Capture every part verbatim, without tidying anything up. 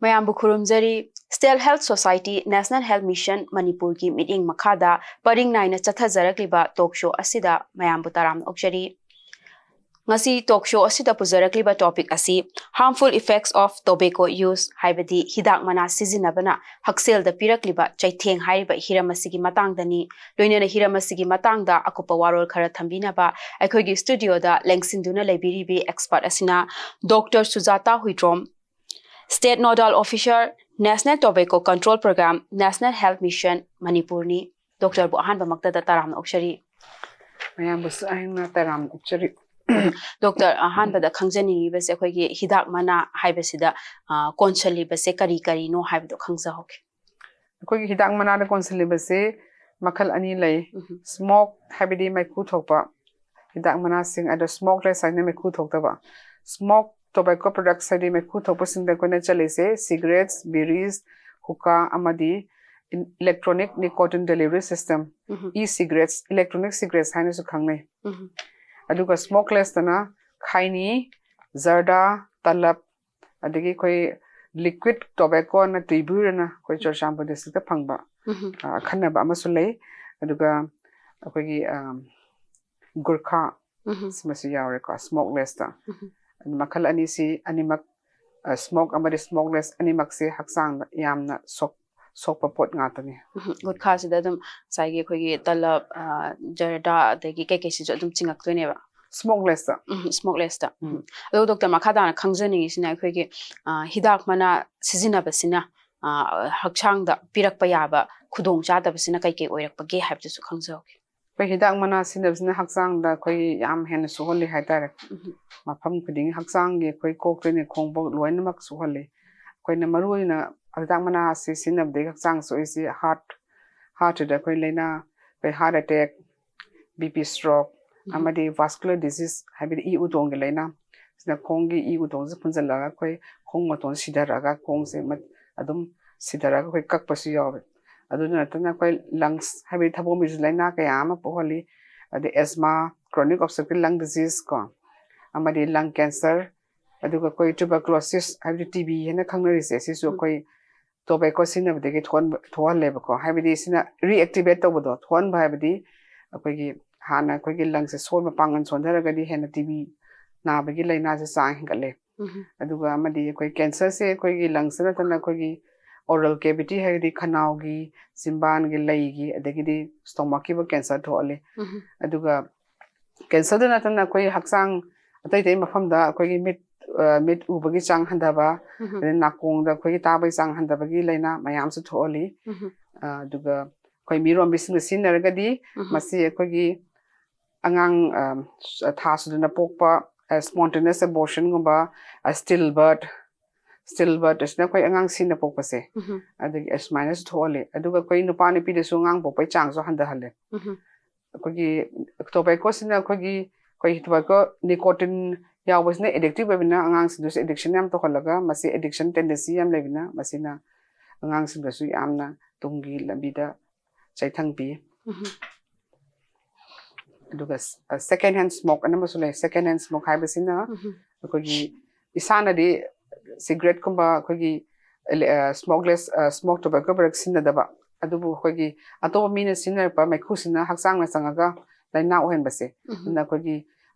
ꯃꯌꯥꯝꯕꯨ ꯈꯨꯔꯨꯝꯖꯔꯤ꯫ State Health Society, National Health Mission ꯃꯅꯤꯄꯨꯔꯒꯤ ꯃꯤꯠꯌꯦꯡ ꯃꯈꯥꯗ ꯄꯔꯤꯡ ꯅꯥꯏꯅ ꯆꯠꯊꯖꯔꯛꯂꯤꯕ talk show ꯑꯁꯤꯗ ꯃꯌꯥꯝꯕꯨ ꯇꯔꯥꯝꯅ ꯑꯣꯛꯆꯔꯤ꯫ ꯉꯁꯤ talk show ꯑꯁꯤꯗ ꯄꯨꯖꯔꯛꯂꯤꯕ topic ꯑꯁꯤ harmful effects of tobacco use, ꯍꯥꯏꯕꯗꯤ ꯍꯤꯗꯥꯛ ꯃꯅꯥ ꯁꯤꯖꯤꯟꯅꯕꯅ ꯍꯛꯁꯦꯜꯗ ꯄꯤꯔꯛꯂꯤꯕ ꯆꯩꯊꯦꯡ ꯍꯥꯏꯔꯤꯕ ꯍꯤꯔꯝ ꯑꯁꯤꯒꯤ ꯃꯇꯥꯡꯗꯅꯤ꯫ ꯂꯣꯏꯅꯅ ꯍꯤꯔꯝ ꯑꯁꯤꯒꯤ ꯃꯇꯥꯡꯗ ꯑꯀꯨꯞꯄ ꯋꯥꯔꯣꯜ ꯈꯔ ꯊꯝꯕꯤꯅꯕ ꯑꯩꯈꯣꯏꯒꯤ studio ꯗ ꯂꯦꯡꯁꯤꯟꯗꯨꯅ ꯂꯩꯕꯤꯔꯤꯕꯤ expert ꯑꯁꯤꯅ Doctor ꯁꯨꯖꯥꯇꯥ Huidrom, State Nodal Officer, National Tobacco Control Program, National Health Mission, ꯃꯅꯤꯄꯨꯔꯅꯤ꯫ Doctor ꯕꯨ ꯑꯍꯥꯟꯕꯃꯛꯇꯗ ꯇꯔꯥꯝꯅ ꯑꯣꯛꯆꯔꯤ꯫ ꯃꯌꯥꯝꯕꯨꯁꯨ ꯑꯩꯅ ꯇꯔꯥꯝꯅ ꯑꯣꯛꯆꯔꯤ꯫ Doctor, ꯑꯍꯥꯟꯕꯗ ꯈꯪꯖꯅꯤꯡꯉꯤꯕꯁꯦ ꯑꯩꯈꯣꯏꯒꯤ ꯍꯤꯗꯥꯛ ꯃꯅꯥ ꯍꯥꯏꯕꯁꯤꯗ, ꯑ, ꯀꯣꯟꯁꯤꯜꯂꯤꯕꯁꯦ ꯀꯔꯤ ꯀꯔꯤꯅꯣ ꯍꯥꯏꯕꯗꯣ ꯈꯪꯖꯍꯧꯒꯦ꯫ ꯑꯩꯈꯣꯏꯒꯤ ꯍꯤꯗꯥꯛ ꯃꯅꯥꯗ ꯀꯣꯟꯁꯤꯜꯂꯤꯕꯁꯦ ꯃꯈꯜ ꯑꯅꯤ ꯂꯩ꯫ ꯎꯝ꯫ Smoke ꯍꯥꯏꯕꯗꯤ ꯃꯩꯈꯨ ꯊꯣꯛꯄ ꯍꯤꯗꯥꯛ ꯃꯅꯥꯁꯤꯡ, ꯑꯗꯣ smokeless ꯍꯥꯏꯅ ꯃꯩꯈꯨ ꯊꯣꯛꯇꯕ꯫ Smoke tobacco products ꯍꯥꯏꯗꯤ ꯃꯩꯈꯨ ꯊꯣꯛꯄꯁꯤꯡꯗ ꯑꯩꯈꯣꯏꯅ ꯆꯠꯂꯤꯁꯦ cigarettes, bidis, hookah ꯑꯃꯗꯤ electronic nicotine delivery system, ꯎꯝ꯫ E-cigarettes, electronic cigarettes ꯍꯥꯏꯅꯁꯨ ꯈꯪꯅꯩ꯫ ꯎꯝ꯫ ꯑꯗꯨꯒ smokeless ꯇꯅ ꯈꯥꯏꯅꯤ, ꯖꯔꯗꯥ, ꯇꯂꯞ, ꯑꯗꯒꯤ ꯑꯩꯈꯣꯏ liquid tobacco ꯅ ꯇꯨꯏꯕꯨꯔꯅ ꯑꯩꯈꯣꯏ ꯆꯨꯔꯆꯥꯟꯄꯨꯔ district ꯇ ꯐꯪꯕ, ꯎꯝ꯫ ꯑ, ꯑꯈꯟꯅꯕ ꯑꯃꯁꯨ ꯂꯩ꯫ ꯑꯗꯨꯒ ꯑꯩꯈꯣꯏꯒꯤ, ꯑ, ꯒꯨꯔꯈꯥ, ꯎꯝ꯫ ꯁꯤꯃꯁꯨ ꯌꯥꯎꯔꯦꯀꯣ, smokeless ꯇ꯫ ꯎꯝ꯫ ꯃꯈꯜ ꯑꯅꯤꯁꯤ ꯑꯅꯤꯃꯛ, ꯑ, smoke ꯑꯃꯗꯤ smokeless ꯑꯅꯤꯃꯛꯁꯦ ꯍꯛꯆꯥꯡꯗ ꯌꯥꯝꯅ ꯁꯣꯛ-, ꯁꯣꯛꯄ ꯄꯣꯠ ꯉꯥꯛꯇꯅꯤ꯫ ꯎꯝ, ꯒꯨꯠꯈꯥꯁꯤꯗ ꯑꯗꯨꯝ ꯉꯁꯥꯏꯒꯤ ꯑꯩꯈꯣꯏꯒꯤ ꯇꯂꯞ, ꯑ, ꯖꯔꯗꯥ, ꯑꯗꯒꯤ ꯀꯩꯀꯩꯁꯤꯁꯨ ꯑꯗꯨꯝ ꯆꯤꯡꯉꯛꯇꯣꯏꯅꯦꯕ? Smokeless ꯇ꯫ ꯎꯝ, smokeless ꯇ꯫ ꯎꯝ꯫ ꯎꯝ꯫ ꯑꯗꯣ doctor, ꯃꯈꯥ ꯇꯥꯅ ꯈꯪꯖꯅꯤꯡꯉꯤꯁꯤꯅ ꯑꯩꯈꯣꯏꯒꯤ, ꯑ, ꯍꯤꯗꯥꯛ ꯃꯅꯥ ꯁꯤꯖꯤꯟꯅꯕꯁꯤꯅ, ꯑ, ꯍꯛꯆꯥꯡꯗ ꯄꯤꯔꯛꯄ ꯌꯥꯕ ꯈꯨꯗꯣꯡꯆꯥꯗꯕꯁꯤꯅ ꯀꯩꯀꯩ ꯑꯣꯏꯔꯛꯄꯒꯦ ꯍꯥꯏꯕꯗꯨꯁꯨ ꯈꯪꯖꯍꯧꯒꯦ꯫ ꯑꯩꯈꯣꯏ ꯍꯤꯗꯥꯛ ꯃꯅꯥ ꯁꯤꯖꯤꯟꯅꯕꯁꯤꯅ ꯍꯛꯆꯥꯡꯗ ꯑꯩꯈꯣꯏ ꯌꯥꯝ ꯍꯦꯟꯅ ꯁꯣꯛꯍꯜꯂꯤ ꯍꯥꯏꯇꯥꯔꯦ꯫ ꯎꯝ꯫ ꯃꯐꯝ ꯈꯨꯗꯤꯡꯒꯤ ꯍꯛꯆꯥꯡꯒꯤ ꯑꯩꯈꯣꯏ ꯀꯣꯛꯇꯒꯤꯅ ꯈꯣꯡꯐꯥꯎ ꯂꯣꯏꯅꯃꯛ ꯁꯣꯛꯍꯜꯂꯤ꯫ ꯑꯩꯈꯣꯏꯅ ꯃꯔꯨ ꯑꯣꯏꯅ ꯍꯤꯗꯥꯛ ꯃꯅꯥ ꯑꯁꯤ ꯁꯤꯖꯤꯟꯅꯕꯗꯒꯤ ꯍꯛꯆꯥꯡ ꯁꯣꯛꯏꯁꯤ heart, heart ꯇ ꯑꯩꯈꯣꯏ ꯂꯥꯏꯅꯥ, ꯑꯩꯈꯣꯏ heart attack, B P stroke, ꯎꯝ꯫ ꯑꯃꯗꯤ vascular disease, ꯍꯥꯏꯕꯗꯤ ꯏ ꯎꯇꯣꯡꯒꯤ ꯂꯥꯏꯅꯥ꯫ ꯁꯤꯅ ꯈꯣꯡꯒꯤ ꯏ ꯎꯇꯣꯡꯁꯦ ꯐꯨꯟꯖꯜꯂꯒ ꯑꯩꯈꯣꯏ ꯈꯣꯡ ꯃꯇꯣꯟ ꯁꯤꯊꯔꯛꯑꯒ ꯈꯣꯡꯁꯦ ꯃꯠ-, ꯑꯗꯨꯝ ꯁꯤꯊꯔꯛꯑꯒ ꯑꯩꯈꯣꯏ ꯀꯛꯄꯁꯨ ꯌꯥꯎꯋꯦ꯫ ꯑꯗꯨ ꯅꯠꯇꯅ ꯑꯩꯈꯣꯏ lungs, ꯍꯥꯏꯕꯗꯤ ꯊꯕꯣꯝꯒꯤꯁꯨ ꯂꯥꯏꯅꯥ ꯀꯌꯥ ꯑꯃ ꯄꯣꯛꯍꯜꯂꯤ꯫ ꯑꯗꯩ asthma, chronic obstructive lung disease ꯀꯣ, ꯑꯃꯗꯤ lung cancer, ꯑꯗꯨꯒ ꯑꯩꯈꯣꯏ ꯇ꯭ꯌꯨꯕꯔꯀ꯭ꯂꯣꯁꯤꯁ ꯍꯥꯏꯕꯗꯤ ꯇꯤ ꯕꯤ ꯍꯥꯏꯅ ꯈꯪꯅꯔꯤꯁꯦ, ꯁꯤꯁꯨ ꯑꯩꯈꯣꯏ ꯇꯣꯕꯦꯀꯣ ꯁꯤꯖꯤꯟꯅꯕꯗꯒꯤ ꯊꯣꯛꯍꯟꯕ ꯊꯣꯛꯍꯜꯂꯦꯕꯀꯣ꯫ ꯍꯥꯏꯕꯗꯤ ꯁꯤꯅ ꯔꯤꯑꯦꯛꯇꯤꯚꯦꯠ ꯇꯧꯕꯗꯣ, ꯊꯣꯛꯍꯟꯕ ꯍꯥꯏꯕꯗꯤ ꯑꯩꯈꯣꯏꯒꯤ ꯍꯥꯟꯅ ꯑꯩꯈꯣꯏꯒꯤ ꯂꯪꯁꯦ ꯁꯣꯟ ꯃꯄꯥꯡꯒꯜ ꯁꯣꯟꯊꯔꯒꯗꯤ ꯍꯦꯟꯅ ꯇꯤ ꯕꯤ ꯅꯥꯕꯒꯤ ꯂꯥꯏꯅꯥꯁꯦ ꯆꯥꯡ ꯍꯦꯟꯒꯠꯂꯦ꯫ ꯑꯗꯨꯒ ꯑꯃꯗꯤ ꯑꯩꯈꯣꯏ ꯀꯦꯟꯁꯔꯁꯦ ꯑꯩꯈꯣꯏꯒꯤ ꯂꯪꯁꯇ ꯅꯠꯇꯅ ꯑꯩꯈꯣꯏꯒꯤ ꯑꯣꯔꯦꯜ ꯀꯦꯕꯤꯇꯤ ꯍꯥꯏꯔꯗꯤ ꯈꯅꯥꯎꯒꯤ, ꯆꯤꯝꯕꯥꯟꯒꯤ, ꯂꯩꯒꯤ, ꯑꯗꯒꯤꯗꯤ ꯁ꯭ꯇꯣꯃꯛꯀꯤꯕꯨ ꯀꯦꯟꯁꯔ ꯊꯣꯛꯍꯜꯂꯤ꯫ ꯑꯗꯨꯒ ꯀꯦꯟꯁꯔꯗ ꯅꯠꯇꯅ ꯑꯩꯈꯣꯏ ꯍꯛꯆꯥꯡ ꯑꯇꯩ ꯑꯇꯩ ꯃꯐꯝꯗ ꯑꯩꯈꯣꯏꯒꯤ ꯃꯤꯠ, ꯑ, ꯃꯤꯠ ꯎꯕꯒꯤ ꯆꯥꯡ ꯍꯟꯊꯕ, ꯑꯗꯩ ꯅꯥꯀꯣꯡꯗ ꯑꯩꯈꯣꯏꯒꯤ ꯇꯥꯕꯒꯤ ꯆꯥꯡ ꯍꯟꯊꯕꯒꯤ ꯂꯥꯏꯅꯥ ꯃꯌꯥꯝꯁꯨ ꯊꯣꯛꯍꯜꯂꯤ꯫ ꯑ, ꯑꯗꯨꯒ ꯑꯩꯈꯣꯏ ꯃꯤꯔꯣꯟꯕꯤꯁꯤꯡꯅ ꯁꯤꯖꯤꯟꯅꯔꯒꯗꯤ ꯃꯁꯤ ꯑꯩꯈꯣꯏꯒꯤ ꯑꯉꯥꯡ, ꯑ, ꯊꯥ ꯁꯨꯗꯅ ꯄꯣꯛꯄ, ꯁ꯭ꯄꯣꯟꯇꯦꯅꯤꯌꯁ ꯑꯦꯕꯣꯔꯁꯟꯒꯨꯝꯕ, ꯁ꯭ꯇꯤꯜ ꯕꯔꯠ, ꯁ꯭ꯇꯤꯜ ꯕꯔꯠ ꯑꯁꯤꯅ ꯑꯩꯈꯣꯏ ꯑꯉꯥꯡ ꯁꯤꯅ ꯄꯣꯛꯄꯁꯦ, ꯑꯗꯒꯤ ꯑꯁꯨꯃꯥꯏꯅꯁꯨ ꯊꯣꯛꯍꯜꯂꯤ꯫ ꯑꯗꯨꯒ ꯑꯩꯈꯣꯏ ꯅꯨꯄꯥ ꯅꯨꯄꯤꯗꯁꯨ ꯑꯉꯥꯡ ꯄꯣꯛꯄꯒꯤ ꯆꯥꯡꯁꯨ ꯍꯟꯊꯍꯜꯂꯦ꯫ ꯑꯩꯈꯣꯏꯒꯤ ꯇꯣꯕꯦꯀꯣꯁꯤꯅ ꯑꯩꯈꯣꯏꯒꯤ, ꯑꯩꯈꯣꯏ ꯇꯣꯕꯦꯀꯣ ꯅꯤꯀꯣꯇꯤꯟ ꯌꯥꯎꯕꯁꯤꯅ ꯑꯦꯗꯤꯛꯇꯤꯚ ꯑꯣꯏꯕꯅ ꯑꯉꯥꯡꯁꯤꯡꯗꯁꯨ ꯑꯦꯗꯤꯛꯁꯟ ꯌꯥꯝ ꯇꯧꯍꯜꯂꯒ ꯃꯁꯤ ꯑꯦꯗꯤꯛꯁꯟ ꯇꯦꯟꯗꯦꯟꯁꯤ ꯌꯥꯝ ꯂꯩꯕꯅ ꯃꯁꯤꯅ ꯑꯉꯥꯡꯁꯤꯡꯗꯁꯨ ꯌꯥꯝꯅ ꯇꯨꯡꯒꯤ ꯂꯝꯕꯤꯗ ꯆꯩꯊꯪ ꯄꯤ꯫ ꯑꯗꯨꯒ ꯁꯦꯀꯦꯟ ꯍꯦꯟ ꯁ꯭ꯃꯣꯛ ꯑꯅ ꯑꯃꯁꯨ ꯂꯩ꯫ ꯁꯦꯀꯦꯟ ꯍꯦꯟ ꯁ꯭ꯃꯣꯛ ꯍꯥꯏꯕꯁꯤꯅ ꯑꯩꯈꯣꯏꯒꯤ ꯏꯁꯥꯅꯗꯤ ꯁꯤꯒꯔꯦꯠꯀꯨꯝꯕ ꯑꯩꯈꯣꯏꯒꯤ ꯁ꯭ꯃꯣꯛꯂꯦꯁ, ꯁ꯭ꯃꯣꯛ ꯇꯣꯕꯦꯀꯣ ꯄ꯭ꯔꯗꯛ ꯁꯤꯖꯤꯟꯅꯗꯕ, ꯑꯗꯨꯕꯨ ꯑꯩꯈꯣꯏꯒꯤ ꯑꯇꯣꯞꯄ ꯃꯤꯅ ꯁꯤꯖꯤꯟꯅꯔꯛꯄ ꯃꯩꯈꯨꯁꯤꯅ ꯍꯛꯆꯥꯡꯗ ꯆꯪꯉꯒ ꯂꯥꯏꯅꯥ ꯑꯣꯏꯍꯟꯕꯁꯦ꯫ ꯑꯗꯨꯅ ꯑꯩꯈꯣꯏꯒꯤ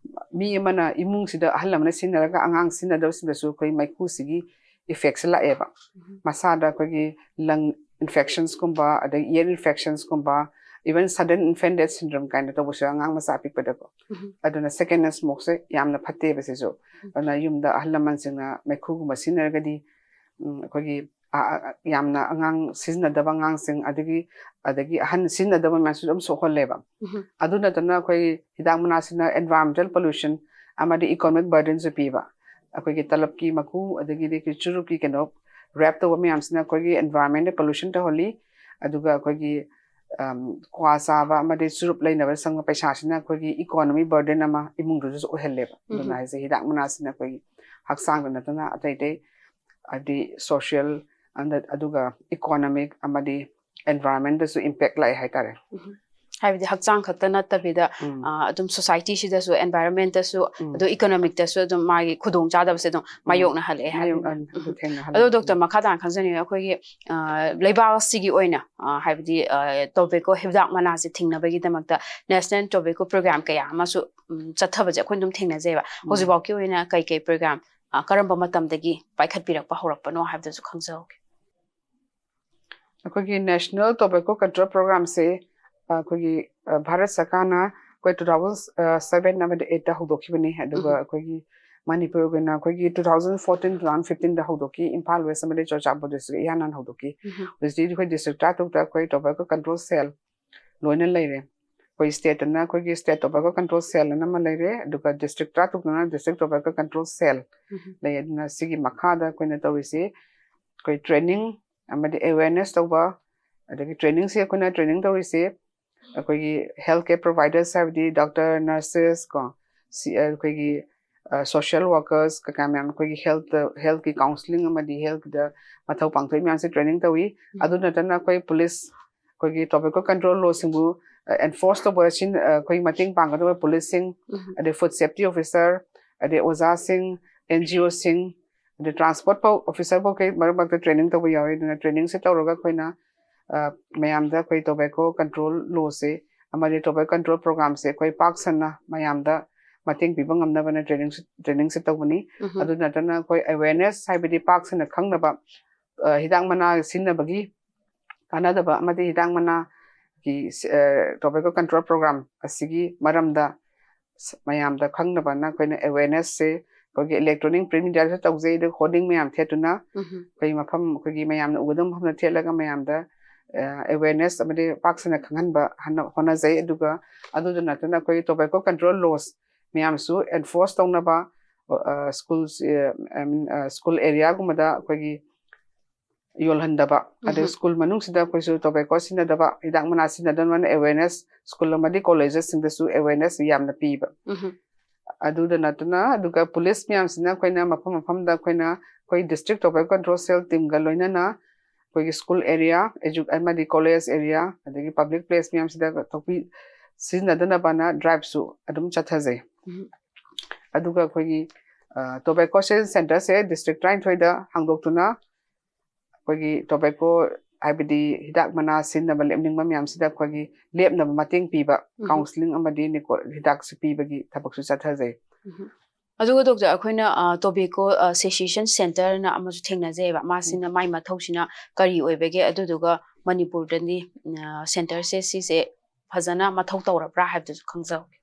ꯃꯤ ꯑꯃꯅ, ꯏꯃꯨꯡꯁꯤꯗ ꯑꯍꯜ ꯑꯃꯅ ꯁꯤꯖꯤꯟꯅꯔꯒ ꯑꯉꯥꯡ ꯁꯤꯖꯤꯟꯅꯗꯕꯁꯤꯡꯗꯁꯨ ꯑꯩꯈꯣꯏ ꯃꯩꯈꯨꯁꯤꯒꯤ ꯏꯐꯦꯛꯁꯦ ꯂꯥꯛꯑꯦꯕ꯫ ꯃꯁꯥꯗ ꯑꯩꯈꯣꯏꯒꯤ ꯂꯪ ꯏꯟꯐꯦꯛꯁꯟꯁꯀꯨꯝꯕ, ꯑꯗꯒꯤ ꯏꯌꯔ ꯏꯟꯐꯦꯛꯁꯟꯁꯀꯨꯝꯕ, even sudden infant death syndrome ꯀꯥꯏꯅ ꯇꯧꯕꯁꯨ ꯑꯉꯥꯡ ꯃꯆꯥ ꯑꯄꯤꯛꯄꯗꯀꯣ꯫ ꯑꯗꯨꯅ ꯁꯦꯀꯦꯟ ꯍꯦꯟ ꯁ꯭ꯃꯣꯛꯁꯦ ꯌꯥꯝꯅ ꯐꯠꯇꯦꯕ ꯁꯤꯁꯨ꯫ ꯑꯗꯨꯅ ꯌꯨꯝꯗ ꯑꯍꯜ ꯂꯃꯟꯁꯤꯡꯅ ꯃꯩꯈꯨꯒꯨꯝꯕ ꯁꯤꯖꯤꯟꯅꯔꯒꯗꯤ, ꯎꯝ, ꯑꯩꯈꯣꯏꯒꯤ, ꯑ, ꯑ, ꯌꯥꯝꯅ ꯑꯉꯥꯡ ꯁꯤꯖꯤꯟꯅꯗꯕ ꯑꯉꯥꯡꯁꯤꯡ, ꯑꯗꯒꯤ, ꯑꯗꯒꯤ ꯑꯍꯟ ꯁꯤꯖꯤꯟꯅꯗꯕ ꯃꯌꯥꯝꯁꯨ ꯑꯗꯨꯝ ꯁꯣꯛꯍꯜꯂꯦꯕ꯫ ꯑꯗꯨ ꯅꯠꯇꯅ ꯑꯩꯈꯣꯏ ꯍꯤꯗꯥꯛ ꯃꯅꯥꯁꯤꯅ environmental pollution ꯑꯃꯗꯤ economic burdenꯁꯨ ꯄꯤꯕ꯫ ꯑꯩꯈꯣꯏꯒꯤ ꯇꯂꯞꯀꯤ ꯃꯀꯨ, ꯑꯗꯒꯤꯗꯤ ꯑꯩꯈꯣꯏ ꯆꯨꯔꯨꯞꯀꯤ ꯀꯩꯅꯣ, ꯔꯦꯞ ꯇꯧꯕ ꯃꯌꯥꯝꯁꯤꯅ ꯑꯩꯈꯣꯏꯒꯤ environment pollution ꯇꯧꯍꯜꯂꯤ꯫ ꯑꯗꯨꯒ ꯑꯩꯈꯣꯏꯒꯤ, ꯑꯝ, ꯀ꯭ꯋꯥ ꯆꯥꯕ ꯑꯃꯗꯤ ꯆꯨꯔꯨꯞ ꯂꯩꯅꯕ ꯆꯪꯕ ꯄꯩꯁꯥꯁꯤꯅ ꯑꯩꯈꯣꯏꯒꯤ economy burden ꯑꯃ ꯏꯃꯨꯡꯗꯨꯗꯁꯨ ꯑꯣꯏꯍꯜꯂꯦꯕ꯫ ꯑꯗꯨꯅ ꯍꯥꯏꯁꯦ ꯍꯤꯗꯥꯛ ꯃꯅꯥꯁꯤꯅ ꯑꯩꯈꯣꯏꯒꯤ ꯍꯛꯆꯥꯡꯗ ꯅꯠꯇꯅ ꯑꯇꯩ ꯑꯇꯩ ꯍꯥꯏꯗꯤ social ꯑꯗ-, ꯑꯗꯨꯒ economic ꯑꯃꯗꯤ environmentꯗꯁꯨ impact ꯂꯥꯛꯑꯦ ꯍꯥꯏꯇꯥꯔꯦ꯫ ꯍꯥꯏꯕꯗꯤ ꯍꯛꯆꯥꯡ ꯈꯛꯇ ꯅꯠꯇꯕꯤꯗ, ꯎꯝ. ꯑ, ꯑꯗꯨꯝ societyꯁꯤꯗꯁꯨ, environmentꯇꯁꯨ, ꯎꯝ. ꯑꯗꯨ economicꯇꯁꯨ ꯑꯗꯨꯝ ꯃꯥꯒꯤ ꯈꯨꯗꯣꯡꯆꯥꯗꯕꯁꯦ ꯑꯗꯨꯝ ꯃꯥꯌꯣꯛꯅꯍꯜꯂꯛꯑꯦ ꯃꯥꯌꯣꯛ-, ꯍꯥꯏꯕꯅꯤꯗ꯫ ꯑꯗꯨ ꯊꯦꯡꯅꯍꯜꯂꯦ꯫ ꯑꯗꯣ doctor, ꯃꯈꯥ ꯇꯥꯅ ꯈꯪꯖꯅꯤꯡꯉꯦ, ꯑꯩꯈꯣꯏꯒꯤ, ꯑ, ꯂꯩꯕꯥꯛ ꯑꯁꯤꯒꯤ ꯑꯣꯏꯅ, ꯑ, ꯍꯥꯏꯕꯗꯤ, ꯑ, tobacco ꯍꯤꯗꯥꯛ ꯃꯅꯥꯁꯦ ꯊꯤꯡꯅꯕꯒꯤꯗꯃꯛꯇ national tobacco program ꯀꯌꯥ ꯑꯃꯁꯨ, ꯎꯝ, ꯆꯠꯊꯕꯁꯦ ꯑꯩꯈꯣꯏ ꯑꯗꯨꯝ ꯊꯦꯡꯅꯖꯩꯕ꯫ ꯎꯝ. ꯍꯧꯖꯤꯛꯐꯥꯎꯒꯤ ꯑꯣꯏꯅ ꯀꯩ ꯀꯩ program, ꯑ, ꯀꯔꯝꯕ ꯃꯇꯝꯗꯒꯤ ꯄꯥꯏꯈꯠꯄꯤꯔꯛꯄ ꯍꯧꯔꯛꯄꯅꯣ ꯍꯥꯏꯕꯗꯨꯁꯨ ꯈꯪꯖꯍꯧꯒꯦ꯫ ꯑꯩꯈꯣꯏꯒꯤ National Tobacco Control Programꯁꯦ, ꯑ, ꯑꯩꯈꯣꯏꯒꯤ, ꯑ, ꯚꯥꯔꯠ ꯁꯔꯀꯥꯔꯅ ꯑꯩꯈꯣꯏ two thousand seven ꯑꯃꯗꯤ eightꯇ ꯍꯧꯗꯣꯛꯈꯤꯕꯅꯤ꯫ ꯑꯗꯨꯒ ꯎꯝ. ꯑꯩꯈꯣꯏꯒꯤ ꯃꯅꯤꯄꯨꯔꯒꯤ ꯑꯣꯏꯅ ꯑꯩꯈꯣꯏꯒꯤ two thousand fourteen, two thousand fifteenꯗ ꯍꯧꯗꯣꯛꯈꯤ, ꯏꯝꯐꯥꯜ West ꯑꯃꯗꯤ ꯆꯨꯔꯆꯥꯟꯄꯨꯔ district ꯏꯍꯥꯟ ꯍꯥꯟꯅ ꯍꯧꯗꯣꯛꯈꯤ꯫ ꯎꯝ. ꯍꯧꯖꯤꯛꯇꯤ ꯑꯩꯈꯣꯏ district ꯇꯔꯥꯇꯔꯨꯛꯇ ꯑꯩꯈꯣꯏ tobacco control cell ꯂꯣꯏꯅ ꯂꯩꯔꯦ꯫ ꯑꯩꯈꯣꯏ stateꯇꯅ ꯑꯩꯈꯣꯏꯒꯤ state tobacco control cell ꯑꯅ ꯑꯃ ꯂꯩꯔꯦ, ꯑꯗꯨꯒ district ꯇꯔꯥꯇꯔꯨꯛꯇꯅ district tobacco control cell ꯎꯝ. ꯂꯩ꯫ ꯑꯗꯨꯅ ꯁꯤꯒꯤ ꯃꯈꯥꯗ ꯑꯩꯈꯣꯏꯅ ꯇꯧꯔꯤꯁꯤ ꯑꯩꯈꯣꯏ training ꯑꯃꯗꯤ awareness ꯇꯧꯕ, ꯑꯗꯒꯤ trainingꯁꯦ ꯑꯩꯈꯣꯏꯅ training ꯇꯧꯔꯤꯁꯦ ꯑꯩꯈꯣꯏꯒꯤ health care providers, ꯍꯥꯏꯕꯗꯤ doctor, nurses ꯀꯣ, ꯁꯤ, ꯑꯩꯈꯣꯏꯒꯤ, ꯑ, social workers ꯀꯩꯀꯥ ꯃꯌꯥꯝ, ꯑꯩꯈꯣꯏꯒꯤ health, healthꯀꯤ counselling ꯑꯃꯗꯤ healthꯀꯤꯗ ꯃꯊꯧ ꯄꯥꯡꯊꯣꯛꯏ ꯃꯌꯥꯝꯁꯦ training ꯇꯧꯏ꯫ ꯎꯝ. ꯑꯗꯨ ꯅꯠꯇꯅ ꯑꯩꯈꯣꯏ police, ꯑꯩꯈꯣꯏꯒꯤ tobacco control lawꯁꯤꯡꯕꯨ, ꯑ, enforce ꯇꯧꯕ ꯁꯤꯟ-, ꯑ, ꯑꯩꯈꯣꯏ ꯃꯇꯦꯡ ꯄꯥꯡꯒꯗꯕ policeꯁꯤꯡ, ꯎꯝ. ꯑꯗꯩ food safety officer, ꯑꯗꯩ ꯑꯣꯖꯥꯁꯤꯡ, NGOꯁꯤꯡ, ꯑꯗꯩ transport ꯐꯥꯎ officer ꯐꯥꯎ ꯀꯩ ꯃꯔꯛ ꯃꯔꯛꯇ training ꯇꯧꯕ ꯌꯥꯎꯏ꯫ ꯑꯗꯨꯅ trainingꯁꯦ ꯇꯧꯔꯒ ꯑꯩꯈꯣꯏꯅ, ꯑ, ꯃꯌꯥꯝꯗ ꯑꯩꯈꯣꯏ tobacco control lawꯁꯦ ꯑꯃꯗꯤ tobacco control programꯁꯦ ꯑꯩꯈꯣꯏ ꯄꯥꯛ ꯁꯟꯅ ꯃꯌꯥꯝꯗ ꯃꯇꯦꯡ ꯄꯤꯕ ꯉꯝꯅꯕꯅ trainingꯁꯦ, trainingꯁꯦ ꯇꯧꯕꯅꯤ꯫ ꯎꯝ. ꯑꯗꯨ ꯅꯠꯇꯅ ꯑꯩꯈꯣꯏ awareness, ꯍꯥꯏꯕꯗꯤ ꯄꯥꯛ ꯁꯟꯅ ꯈꯪꯅꯕ, ꯑ, ꯍꯤꯗꯥꯛ ꯃꯅꯥ ꯁꯤꯖꯤꯟꯅꯕꯒꯤ ꯀꯥꯟꯅꯗꯕ ꯑꯃꯗꯤ ꯍꯤꯗꯥꯛ ꯃꯅꯥꯒꯤ, ꯑ, tobacco control program ꯑꯁꯤꯒꯤ ꯃꯔꯝꯗ ꯁ-, ꯃꯌꯥꯝꯗ ꯈꯪꯅꯕꯅ ꯑꯩꯈꯣꯏꯅ awarenessꯁꯦ ꯑꯩꯈꯣꯏꯒꯤ electronic print mediaꯗꯁꯨ ꯇꯧꯖꯩ, ꯑꯗꯨꯒ hoarding ꯃꯌꯥꯝ ꯊꯦꯠꯇꯨꯅ ꯎꯝ. ꯑꯩꯈꯣꯏ ꯃꯐꯝ, ꯑꯩꯈꯣꯏꯒꯤ ꯃꯌꯥꯝꯅ ꯎꯒꯗꯕ ꯃꯐꯝꯗ ꯊꯦꯠꯂꯒ ꯃꯌꯥꯝꯗ, ꯑ, awareness ꯑꯃꯗꯤ ꯄꯥꯛ ꯁꯟꯅ ꯈꯪꯍꯟꯕ ꯍꯟꯅ ꯍꯣꯠꯅꯖꯩ꯫ ꯑꯗꯨꯒ ꯑꯗꯨꯗ ꯅꯠꯇꯅ ꯑꯩꯈꯣꯏꯒꯤ tobacco control laws ꯃꯌꯥꯝꯁꯨ enforce ꯇꯧꯅꯕ, ꯑ, school, ꯑ, I mean, ꯑ, school areaꯒꯨꯝꯕꯗ ꯑꯩꯈꯣꯏꯒꯤ ꯌꯣꯜꯍꯟꯗꯕ, ꯑꯗꯩ ꯎꯝ. school ꯃꯅꯨꯡꯁꯤꯗ ꯑꯩꯈꯣꯏꯁꯨ tobacco ꯁꯤꯖꯤꯟꯅꯗꯕ, ꯍꯤꯗꯥꯛ ꯃꯅꯥ ꯁꯤꯖꯤꯟꯅꯗꯅꯕꯅ awareness school ꯑꯃꯗꯤ collegesꯁꯤꯡꯗꯁꯨ awareness ꯌꯥꯝꯅ ꯄꯤꯕ꯫ ꯎꯝ. ꯑꯗꯨꯗ ꯅꯠꯇꯅ ꯑꯗꯨꯒ police ꯃꯌꯥꯝꯁꯤꯅ ꯑꯩꯈꯣꯏꯅ ꯃꯐꯝ ꯃꯐꯝꯗ ꯑꯩꯈꯣꯏꯅ ꯑꯩꯈꯣꯏ district tobacco control cell teamꯒ ꯂꯣꯏꯅꯅ ꯑꯩꯈꯣꯏꯒꯤ school area, edu- ꯑꯃꯗꯤ college area, ꯑꯗꯒꯤ public place ꯃꯌꯥꯝꯁꯤꯗ ꯊꯣꯛꯄꯤ ꯁꯤꯖꯤꯟꯅꯗꯅꯕꯅ driveꯁꯨ ꯑꯗꯨꯝ ꯆꯠꯊꯖꯩ꯫ ꯎꯝ꯫ ꯑꯗꯨꯒ ꯑꯩꯈꯣꯏꯒꯤ tobacco cessation centreꯁꯦ district ꯇꯔꯥꯅꯤꯊꯣꯏꯗ ꯍꯥꯡꯗꯣꯛꯇꯨꯅ ꯑꯩꯈꯣꯏꯒꯤ tobacco, ꯍꯥꯏꯕꯗꯤ ꯍꯤꯗꯥꯛ ꯃꯅꯥ ꯁꯤꯖꯤꯟꯅꯕ ꯂꯦꯞꯅꯤꯡꯕ ꯃꯌꯥꯝꯁꯤꯗ ꯑꯩꯈꯣꯏꯒꯤ ꯂꯦꯞꯅꯕ ꯃꯇꯦꯡ ꯄꯤꯕ, ꯎꯝ꯫ counselling ꯑꯃꯗꯤ ꯅꯤꯀꯣ- ꯍꯤꯗꯥꯛꯁꯨ ꯄꯤꯕꯒꯤ ꯊꯕꯛꯁꯨ ꯆꯠꯊꯖꯩ꯫ ꯎꯝ꯫ ꯑꯗꯨꯒ doctor, ꯑꯩꯈꯣꯏꯅ tobacco cessation centreꯅ ꯑꯃꯁꯨ ꯊꯦꯡꯅꯖꯩꯑꯕ, ꯃꯥꯁꯤꯅ ꯃꯥꯏ ꯃꯊꯧꯁꯤꯅ ꯀꯔꯤ ꯑꯣꯏꯕꯒꯦ, ꯑꯗꯨꯗꯨꯒ ꯃꯅꯤꯄꯨꯔꯗꯗꯤ centreꯁꯦ ꯁꯤꯁꯦ ꯐꯖꯅ ꯃꯊꯧ ꯇꯧꯔꯕ꯭ꯔꯥ ꯍꯥꯏꯕꯗꯨꯁꯨ ꯈꯪꯖꯍꯧꯒꯦ꯫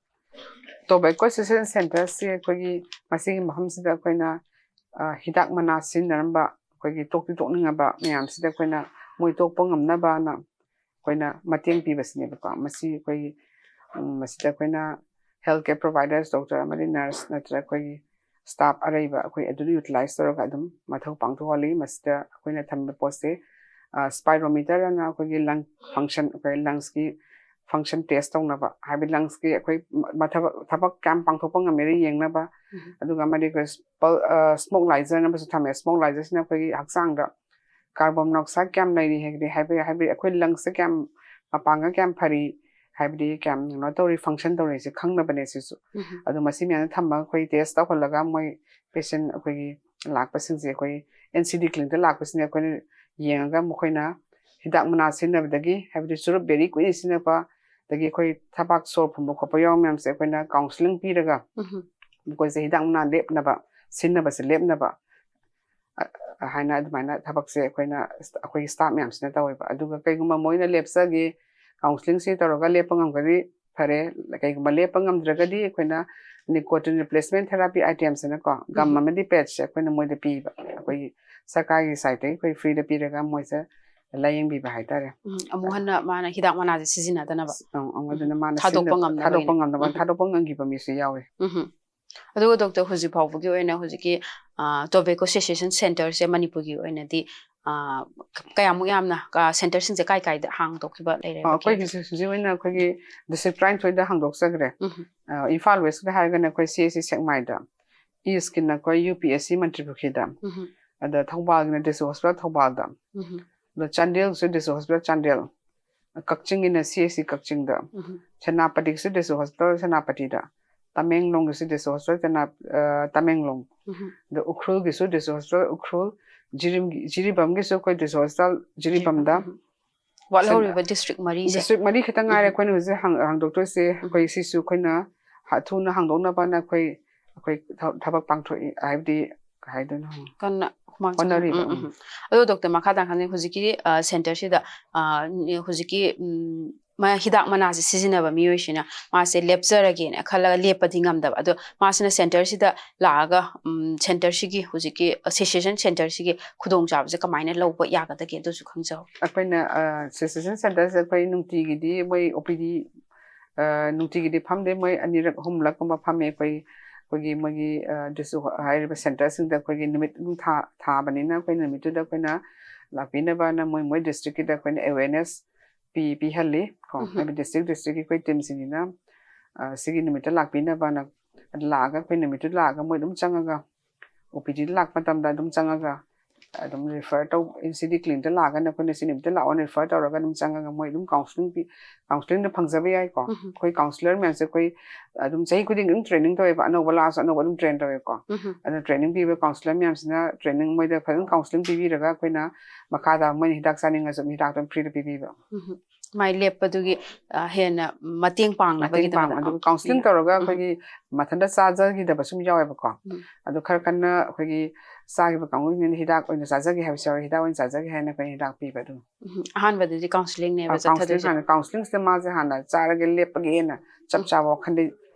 Tobacco cessation centreꯁꯤ ꯑꯩꯈꯣꯏꯒꯤ ꯃꯁꯤꯒꯤ ꯃꯐꯝꯁꯤꯗ ꯑꯩꯈꯣꯏꯅ ꯑ, ꯍꯤꯗꯥꯛ ꯃꯅꯥ ꯁꯤꯖꯤꯟꯅꯔꯝꯕ ꯑꯩꯈꯣꯏꯒꯤ ꯇꯣꯛꯇꯤ ꯇꯣꯛꯅꯤꯡꯉꯕ ꯃꯌꯥꯝꯁꯤꯗ ꯑꯩꯈꯣꯏꯅ ꯃꯣꯏ ꯇꯣꯛꯄ ꯉꯝꯅꯕꯅ ꯑꯩꯈꯣꯏꯅ ꯃꯇꯦꯡ ꯄꯤꯕꯁꯤꯅꯦꯕꯀꯣ꯫ ꯃꯁꯤ ꯑꯩꯈꯣꯏꯒꯤ ꯎꯝ, ꯃꯁꯤꯗ ꯑꯩꯈꯣꯏꯅ health care providers, doctor ꯑꯃꯗꯤ nurse ꯅꯠꯇ꯭ꯔꯒ ꯑꯩꯈꯣꯏꯒꯤ staff ꯑꯔꯩꯕ ꯑꯩꯈꯣꯏ ꯑꯗꯨꯅ utilize ꯇꯧꯔꯒ ꯑꯗꯨꯝ ꯃꯊꯧ ꯄꯥꯡꯊꯣꯛꯍꯜꯂꯤ꯫ ꯃꯁꯤꯗ ꯑꯩꯈꯣꯏꯅ ꯊꯝꯕ ꯄꯣꯠꯁꯦ spirometer ꯑꯅ ꯑꯩꯈꯣꯏꯒꯤ lung function, ꯑꯩꯈꯣꯏ lungsꯀꯤ function test ꯇꯧꯅꯕ, ꯍꯥꯏꯕꯗꯤ lungsꯀꯤ ꯑꯩꯈꯣꯏ ꯃ- ꯃꯊꯕꯛ ꯊꯕꯛ ꯀꯌꯥꯝ ꯄꯥꯡꯊꯣꯛꯄ ꯉꯝꯃꯦꯗꯣ ꯌꯦꯡꯅꯕ꯫ ꯎꯝ꯫ ꯑꯗꯨꯒ ꯑꯃꯗꯤ ꯑꯩꯈꯣꯏ pul- ꯑ, smoke lyserꯅ ꯑꯃꯁꯨ ꯊꯝꯃꯦ꯫ Smoke lyserꯁꯤꯅ ꯑꯩꯈꯣꯏꯒꯤ ꯍꯛꯆꯥꯡꯗ carbon monoxide ꯀꯌꯥꯝ ꯂꯩꯔꯤ ꯍꯥꯏꯕꯗꯤ ꯍꯥꯏꯕꯗꯤ ꯍꯥꯏꯕꯗꯤ ꯑꯩꯈꯣꯏ lungsꯇ ꯀꯌꯥꯝ ꯃꯄꯥꯡꯒꯜ ꯀꯌꯥꯝ ꯐꯔꯤ, ꯍꯥꯏꯕꯗꯤ ꯀꯌꯥꯝ ꯀꯩꯅꯣ ꯇꯧꯔꯤ, function ꯇꯧꯔꯤꯁꯦ ꯈꯪꯅꯕꯅꯦ ꯁꯤꯁꯨ꯫ ꯎꯝ꯫ ꯑꯗꯣ ꯃꯁꯤ ꯃꯌꯥꯝꯅ ꯊꯝꯃꯒ ꯑꯩꯈꯣꯏ test ꯇꯧꯍꯜꯂꯒ ꯃꯣꯏ patient ꯑꯩꯈꯣꯏꯒꯤ ꯂꯥꯛꯄꯁꯤꯡꯁꯦ ꯑꯩꯈꯣꯏ NCD clinicꯇ ꯂꯥꯛꯄꯁꯤꯡꯁꯦ ꯑꯩꯈꯣꯏꯅ ꯌꯦꯡꯉꯒ ꯃꯈꯣꯏꯅ ꯍꯤꯗꯥꯛ ꯃꯅꯥ ꯁꯤꯖꯤꯟꯅꯕꯗꯒꯤ, ꯍꯥꯏꯕꯗꯤ ꯆꯨꯔꯨꯞ very quickly ꯁꯤꯖꯤꯟꯅꯕ, ꯑꯗꯒꯤ ꯑꯩꯈꯣꯏ ꯊꯕꯥꯛ ꯁꯣꯔ ꯐꯨꯟꯕ ꯈꯣꯠꯄ ꯌꯥꯎꯕ ꯃꯌꯥꯝꯁꯦ ꯑꯩꯈꯣꯏꯅ counselling ꯄꯤꯔꯒ ꯎꯝ꯫ ꯃꯈꯣꯏꯁꯦ ꯍꯤꯗꯥꯛ ꯃꯅꯥ ꯂꯦꯞꯅꯕ, ꯁꯤꯖꯤꯟꯅꯕꯁꯦ ꯂꯦꯞꯅꯕ ꯑ- ꯍꯥꯏꯅ ꯑꯗꯨꯃꯥꯏꯅ ꯊꯕꯛꯁꯦ ꯑꯩꯈꯣꯏꯅ ꯑꯩꯈꯣꯏꯒꯤ staff ꯃꯌꯥꯝꯁꯤꯅ ꯇꯧꯋꯦꯕ꯫ ꯑꯗꯨꯒ ꯀꯩꯒꯨꯝꯕ ꯃꯣꯏꯅ ꯂꯦꯞꯆꯒꯦ, counselling ꯁꯤ ꯇꯧꯔꯒ ꯂꯦꯞꯄ ꯉꯝꯒꯅꯤ, ꯐꯔꯦ꯫ ꯀꯩꯒꯨꯝꯕ ꯂꯦꯞꯄ ꯉꯝꯗ꯭ꯔꯒꯗꯤ ꯑꯩꯈꯣꯏꯅ nicotine replacement therapy items ꯍꯥꯏꯅꯀꯣ, gum ꯎꯝ꯫ ꯑꯃꯗꯤ patchꯁꯦ ꯑꯩꯈꯣꯏꯅ ꯃꯣꯏꯗ ꯄꯤꯕ, ꯑꯩꯈꯣꯏꯒꯤ ꯁꯔꯀꯥꯔꯒꯤ sideꯇꯒꯤ ꯑꯩꯈꯣꯏ freeꯗ ꯄꯤꯔꯒ ꯃꯣꯏꯁꯦ ꯂꯥꯏꯌꯦꯡꯕꯤꯕ ꯍꯥꯏꯇꯥꯔꯦ꯫ ꯎꯝ, ꯑꯃꯨꯛ ꯍꯟꯅ ꯃꯥꯅ ꯍꯤꯗꯥꯛ ꯃꯅꯥꯁꯦ ꯁꯤꯖꯤꯟꯅꯗꯅꯕ꯫ ꯑꯪ, ꯑꯪ, ꯑꯗꯨꯅ ꯃꯥꯅ ꯊꯥꯗꯣꯛꯄ ꯁꯤꯖꯤꯟꯅ- ꯉꯝꯅꯕ ꯊꯥꯗꯣꯛꯄ ꯑꯣꯏꯅ꯫ ꯉꯝꯅꯕ, ꯎꯝ꯫ ꯊꯥꯗꯣꯛꯄ ꯉꯝꯈꯤꯕ ꯃꯤꯁꯨ ꯌꯥꯎꯋꯤ꯫ ꯎꯝ꯫ ꯑꯗꯨꯒ doctor, ꯍꯧꯖꯤꯛ ꯐꯥꯎꯕꯒꯤ ꯑꯣꯏꯅ ꯍꯧꯖꯤꯛꯀꯤ tobacco cessation centreꯁꯦ ꯃꯅꯤꯄꯨꯔꯒꯤ ꯑꯣꯏꯅꯗꯤ ꯑ, ꯀꯌꯥꯃꯨꯛ ꯌꯥꯝꯅ centreꯁꯤꯡꯁꯦ ꯀꯥꯏ ꯀꯥꯏꯗ ꯍꯥꯡꯗꯣꯛꯈꯤꯕ ꯂꯩꯔꯦ? ꯑ, ꯑꯩꯈꯣꯏ ꯍꯧꯖꯤꯛ ꯍꯧꯖꯤꯛ ꯑꯣꯏꯅ ꯑꯩꯈꯣꯏꯒꯤ district ꯇꯔꯥꯅꯤꯊꯣꯏꯗ ꯍꯥꯡꯗꯣꯛꯆꯈ꯭ꯔꯦ꯫ ꯎꯝ꯫ ꯑ, ꯏꯝꯐꯥꯜ Westꯀꯤꯗ ꯍꯥꯏꯔꯒꯅ ꯑꯩꯈꯣꯏ CHC ꯁꯦꯛꯃꯥꯏꯗ, Eastꯀꯤꯅ ꯑꯩꯈꯣꯏ UPSC ꯃꯟꯇ꯭ꯔꯤꯄꯨꯈ꯭ꯔꯤꯗ, ꯎꯝ꯫ ꯑꯗ ꯊꯧꯕꯥꯜꯒꯤꯅ district hospital ꯊꯧꯕꯥꯜꯗ, ꯎꯝ꯫ ꯑꯗꯣ ꯆꯥꯟꯗꯦꯜꯒꯤꯁꯨ ꯗꯤꯁꯇ꯭ꯔꯤꯛ ꯍꯣꯁꯄꯤꯇꯥꯜ ꯆꯥꯟꯗꯦꯜ, ꯀꯛꯆꯤꯡꯒꯤꯅ ꯁꯤ ꯑꯦꯁ ꯁꯤ ꯀꯛꯆꯤꯡꯗ, ꯎꯝ. ꯁꯦꯅꯥꯄꯇꯤꯒꯤꯁꯨ ꯗꯤꯁꯇ꯭ꯔꯤꯛ ꯍꯣꯁꯄꯤꯇꯥꯜ ꯁꯦꯅꯥꯄꯇꯤꯗ, ꯇꯃꯦꯡꯂꯣꯡꯒꯤꯁꯨ ꯗꯤꯁꯇ꯭ꯔꯤꯛ ꯍꯣꯁꯄꯤꯇꯥꯜ ꯁꯦꯅꯥ-, ꯑ, ꯇꯃꯦꯡꯂꯣꯡ, ꯎꯝ. ꯑꯗ ꯎꯈ꯭ꯔꯨꯜꯒꯤꯁꯨ ꯗꯤꯁꯇ꯭ꯔꯤꯛ ꯍꯣꯁꯄꯤꯇꯥꯜ ꯎꯈ꯭ꯔꯨꯜ, ꯖꯤꯔꯤꯝꯒꯤ-, ꯖꯤꯔꯤꯕꯥꯝꯒꯤꯁꯨ ꯑꯩꯈꯣꯏ ꯗꯤꯁꯇ꯭ꯔꯤꯛ ꯍꯣꯁꯄꯤꯇꯥꯜ ꯖꯤꯔꯤꯕꯥꯝꯗ, ꯎꯝ. ꯋꯥꯠꯍꯧꯔꯤꯕ ꯗꯤꯁꯇ꯭ꯔꯤꯛ ꯃꯔꯤꯁꯦ꯫ ꯗꯤꯁꯇ꯭ꯔꯤꯛ ꯃꯔꯤ ꯈꯛꯇ ꯉꯥꯏꯔꯦ ꯎꯝ. ꯑꯩꯈꯣꯏꯅ ꯍꯧꯖꯤꯛ ꯍꯥꯡ-, ꯍꯥꯡꯗꯣꯛꯇꯣꯏꯁꯦ꯫ ꯑꯩꯈꯣꯏ ꯁꯤꯁꯨ ꯑꯩꯈꯣꯏꯅ ꯍꯥ-, ꯊꯨꯅ ꯍꯥꯡꯗꯣꯛꯅꯕꯅ ꯑꯩꯈꯣꯏ, ꯑꯩꯈꯣꯏ ꯊ-, ꯊꯕꯛ ꯄꯥꯡꯊꯣꯛꯏ, ꯍꯥꯏꯕꯗꯤ ꯀꯩ ꯍꯥꯏꯗꯣꯏꯅꯣ? ꯀꯟꯅ ꯍꯨꯃꯥꯡ ꯆꯪ-, ꯍꯣꯠꯅꯔꯤꯕ, ꯎꯝ, ꯎꯝ, ꯎꯝ. ꯎꯝ꯫ ꯑꯗꯣ ꯗꯣꯛꯇꯔ, ꯃꯈꯥ ꯇꯥꯅ ꯈꯪꯅꯤꯡꯉꯤ꯫ ꯍꯧꯖꯤꯛꯀꯤ, ꯑ, ꯁꯦꯟꯇꯔꯁꯤꯗ, ꯑ, ꯍꯧꯖꯤꯛꯀꯤ, ꯎꯝ, ꯃ-, ꯍꯤꯗꯥꯛ ꯃꯅꯥꯁꯦ ꯁꯤꯖꯤꯟꯅꯕ ꯃꯤꯑꯣꯏꯁꯤꯅ ꯃꯥꯁꯦ ꯂꯦꯞꯆꯔꯒꯦꯅ ꯈꯜꯂꯒ ꯂꯦꯞꯄꯗꯤ ꯉꯝꯗꯕ꯫ ꯑꯗꯣ ꯃꯥꯁꯤꯅ ꯁꯦꯟꯇꯔꯁꯤꯗ ꯂꯥꯛꯑꯒ, ꯎꯝ, ꯁꯦꯟꯇꯔꯁꯤꯒꯤ ꯍꯧꯖꯤꯛꯀꯤ, ꯑ, ꯁꯦꯁꯦꯁꯟ ꯁꯦꯟꯇꯔꯁꯤꯒꯤ ꯈꯨꯗꯣꯡꯆꯥꯕꯁꯦ ꯀꯃꯥꯏꯅ ꯂꯧꯕ ꯌꯥꯒꯗꯒꯦ? ꯑꯗꯨꯁꯨ ꯈꯪꯖꯍꯧ꯫ ꯑꯩꯈꯣꯏꯅ, ꯑ, ꯁꯦꯁꯦꯁꯟ ꯁꯦꯟꯇꯔꯁꯦ ꯑꯩꯈꯣꯏ ꯅꯨꯡꯇꯤꯒꯤꯗꯤ ꯃꯣꯏ ꯑꯣ ꯄꯤ ꯗꯤ, ꯑ, ꯅꯨꯡꯇꯤꯒꯤꯗꯤ ꯐꯝꯗꯦ, ꯃꯣꯏ ꯑꯅꯤꯔꯛ ꯑꯍꯨꯝꯂꯛꯀꯨꯝꯕ ꯐꯝꯃꯦ꯫ ꯑꯩꯈꯣꯏ, ꯑꯩꯈꯣꯏꯒꯤ ꯃꯣꯏꯒꯤ, ꯑ, ꯗꯤꯁꯇ꯭ꯔꯤꯛ ꯍꯥꯏꯔꯤꯕ ꯁꯦꯟꯇꯔꯁꯤꯡꯗ ꯑꯩꯈꯣꯏꯒꯤ ꯅꯨꯃꯤꯠ ꯑꯗꯨꯝ ꯊꯥ-, ꯊꯥꯕꯅꯤꯅ ꯑꯩꯈꯣꯏ ꯅꯨꯃꯤꯠꯇꯨꯗ ꯑꯩꯈꯣꯏꯅ ꯂꯥꯛꯄꯤꯅꯕꯅ ꯃꯣꯏ, ꯃꯣꯏ ꯗꯤꯁꯇ꯭ꯔꯤꯛꯀꯤꯗ ꯑꯩꯈꯣꯏꯅ ꯑꯦꯋꯦꯔꯅꯦꯁ ꯄꯤ-, ꯄꯤꯍꯜꯂꯤ ꯀꯣ꯫ ꯎꯝ. ꯍꯥꯏꯕꯗꯤ ꯗꯤꯁꯇ꯭ꯔꯤꯛ, ꯗꯤꯁꯇ꯭ꯔꯤꯛꯀꯤ ꯑꯩꯈꯣꯏ ꯇꯤꯝꯁꯤꯡꯁꯤꯅ, ꯑ, ꯁꯤꯒꯤ ꯅꯨꯃꯤꯠꯇ ꯂꯥꯛꯄꯤꯅꯕꯅ ꯂꯥꯛꯑꯒ ꯑꯩꯈꯣꯏ ꯅꯨꯃꯤꯠꯇꯨ ꯂꯥꯛꯑꯒ ꯃꯣꯏ ꯑꯗꯨꯝ ꯆꯪꯉꯒ ꯑꯣ ꯄꯤ ꯗꯤꯗ ꯂꯥꯛꯄ ꯃꯇꯝꯗ ꯑꯗꯨꯝ ꯆꯪꯉꯒ ꯑꯗꯨꯝ ꯔꯤꯐꯔ ꯇꯧ, ꯑꯦꯟ ꯁꯤ ꯗꯤ ꯀ꯭ꯂꯤꯅꯤꯛꯇ ꯂꯥꯛꯑꯒꯅ ꯑꯩꯈꯣꯏꯅ ꯁꯤ ꯅꯨꯃꯤꯠꯇ ꯂꯥꯛꯑꯣꯅ ꯔꯤꯐꯔ ꯇꯧꯔꯒ ꯑꯗꯨꯝ ꯆꯪꯉꯒ ꯃꯣꯏ ꯑꯗꯨꯝ ꯀꯥꯎꯟꯁꯤꯂꯤꯡ ꯄꯤ-, ꯀꯥꯎꯟꯁꯤꯂꯤꯡꯗ ꯐꯪꯖꯕ ꯌꯥꯏꯀꯣ꯫ ꯎꯝ. ꯑꯩꯈꯣꯏ ꯀꯥꯎꯟꯁꯤꯂꯔ ꯃꯌꯥꯝꯁꯦ ꯑꯩꯈꯣꯏ ꯑꯗꯨꯝ ꯆꯍꯤ ꯈꯨꯗꯤꯡꯒꯤ ꯑꯗꯨꯝ ꯇ꯭ꯔꯦꯅꯤꯡ ꯇꯧꯋꯦꯕ, ꯑꯅꯧꯕ ꯂꯥꯛꯑꯁꯨ ꯑꯅꯧꯕ ꯑꯗꯨꯝ ꯇ꯭ꯔꯦꯟ ꯇꯧꯋꯦꯀꯣ꯫ ꯎꯝ. ꯑꯗꯨꯅ ꯇ꯭ꯔꯦꯅꯤꯡ ꯄꯤꯕ ꯀꯥꯎꯟꯁꯤꯂꯔ ꯃꯌꯥꯝꯁꯤꯅ ꯇ꯭ꯔꯦꯅꯤꯡ ꯃꯣꯏꯗ ꯐꯖꯅ ꯀꯥꯎꯟꯁꯤꯂꯤꯡ ꯄꯤꯕꯤꯔꯒ ꯑꯩꯈꯣꯏꯅ ꯃꯈꯥꯗ ꯃꯣꯏꯅ ꯍꯤꯗꯥꯛ ꯆꯥꯅꯤꯡꯉꯁꯨ ꯍꯤꯗꯥꯛꯇꯣ ꯐ꯭ꯔꯤꯗ ꯄꯤꯕꯤꯕ꯫ ꯎꯝ. ꯃꯥꯏ ꯂꯦꯞꯄꯗꯨꯒꯤ, ꯑ, ꯍꯦꯟꯅ ꯃꯇꯦꯡ ꯃꯇꯦꯡ ꯄꯥꯡ-, ꯄꯥꯡꯅꯕꯒꯤꯗꯃꯛꯇ꯫ ꯑꯗꯨꯒ ꯀꯥꯎꯟꯁꯤꯂꯤꯡ ꯎꯝ. ꯇꯧꯔꯒ ꯎꯝ. ꯑꯩꯈꯣꯏꯒꯤ ꯃꯊꯟꯇ ꯆꯥꯖꯈꯤꯗꯕ ꯁꯨꯝ ꯌꯥꯎꯋꯦꯕꯀꯣ꯫ ꯎꯝ. ꯑꯗꯨ ꯈꯔ ꯀꯟꯅ ꯑꯩꯈꯣꯏꯒꯤ ꯆꯥꯈꯤꯕ ꯀꯥꯡꯕꯨꯁꯤꯡꯅ ꯍꯤꯗꯥꯛ ꯑꯣꯏꯅ ꯆꯥꯖꯒꯦ ꯍꯥꯏꯕꯁꯨ ꯌꯥꯎꯋꯦ, ꯍꯤꯗꯥꯛ ꯑꯣꯏꯅ ꯆꯥꯖꯒꯦ ꯍꯥꯏꯅ ꯑꯩꯈꯣꯏꯅ ꯍꯤꯗꯥꯛ ꯄꯤꯕ ꯑꯗꯨꯝ꯫ ꯎꯝ. ꯑꯍꯥꯟꯕꯗꯗꯤ ꯀꯥꯎꯟꯁꯤꯂꯤꯡꯅꯦꯕ ꯑ, ꯀꯥꯎꯟꯁꯤꯂꯤꯡ ꯆꯠꯊꯗꯣꯏꯁꯦ꯫ ꯍꯥꯟꯅ, ꯀꯥꯎꯟꯁꯤꯂꯤꯡꯁꯤꯗ ꯃꯥꯁꯦ ꯍꯥꯟꯅ ꯆꯥꯔꯒꯦ ꯂꯦꯞꯄꯒꯦꯅ ꯆꯞ ꯎꯝ. ꯆꯥꯕ ꯋꯥꯈꯜꯗ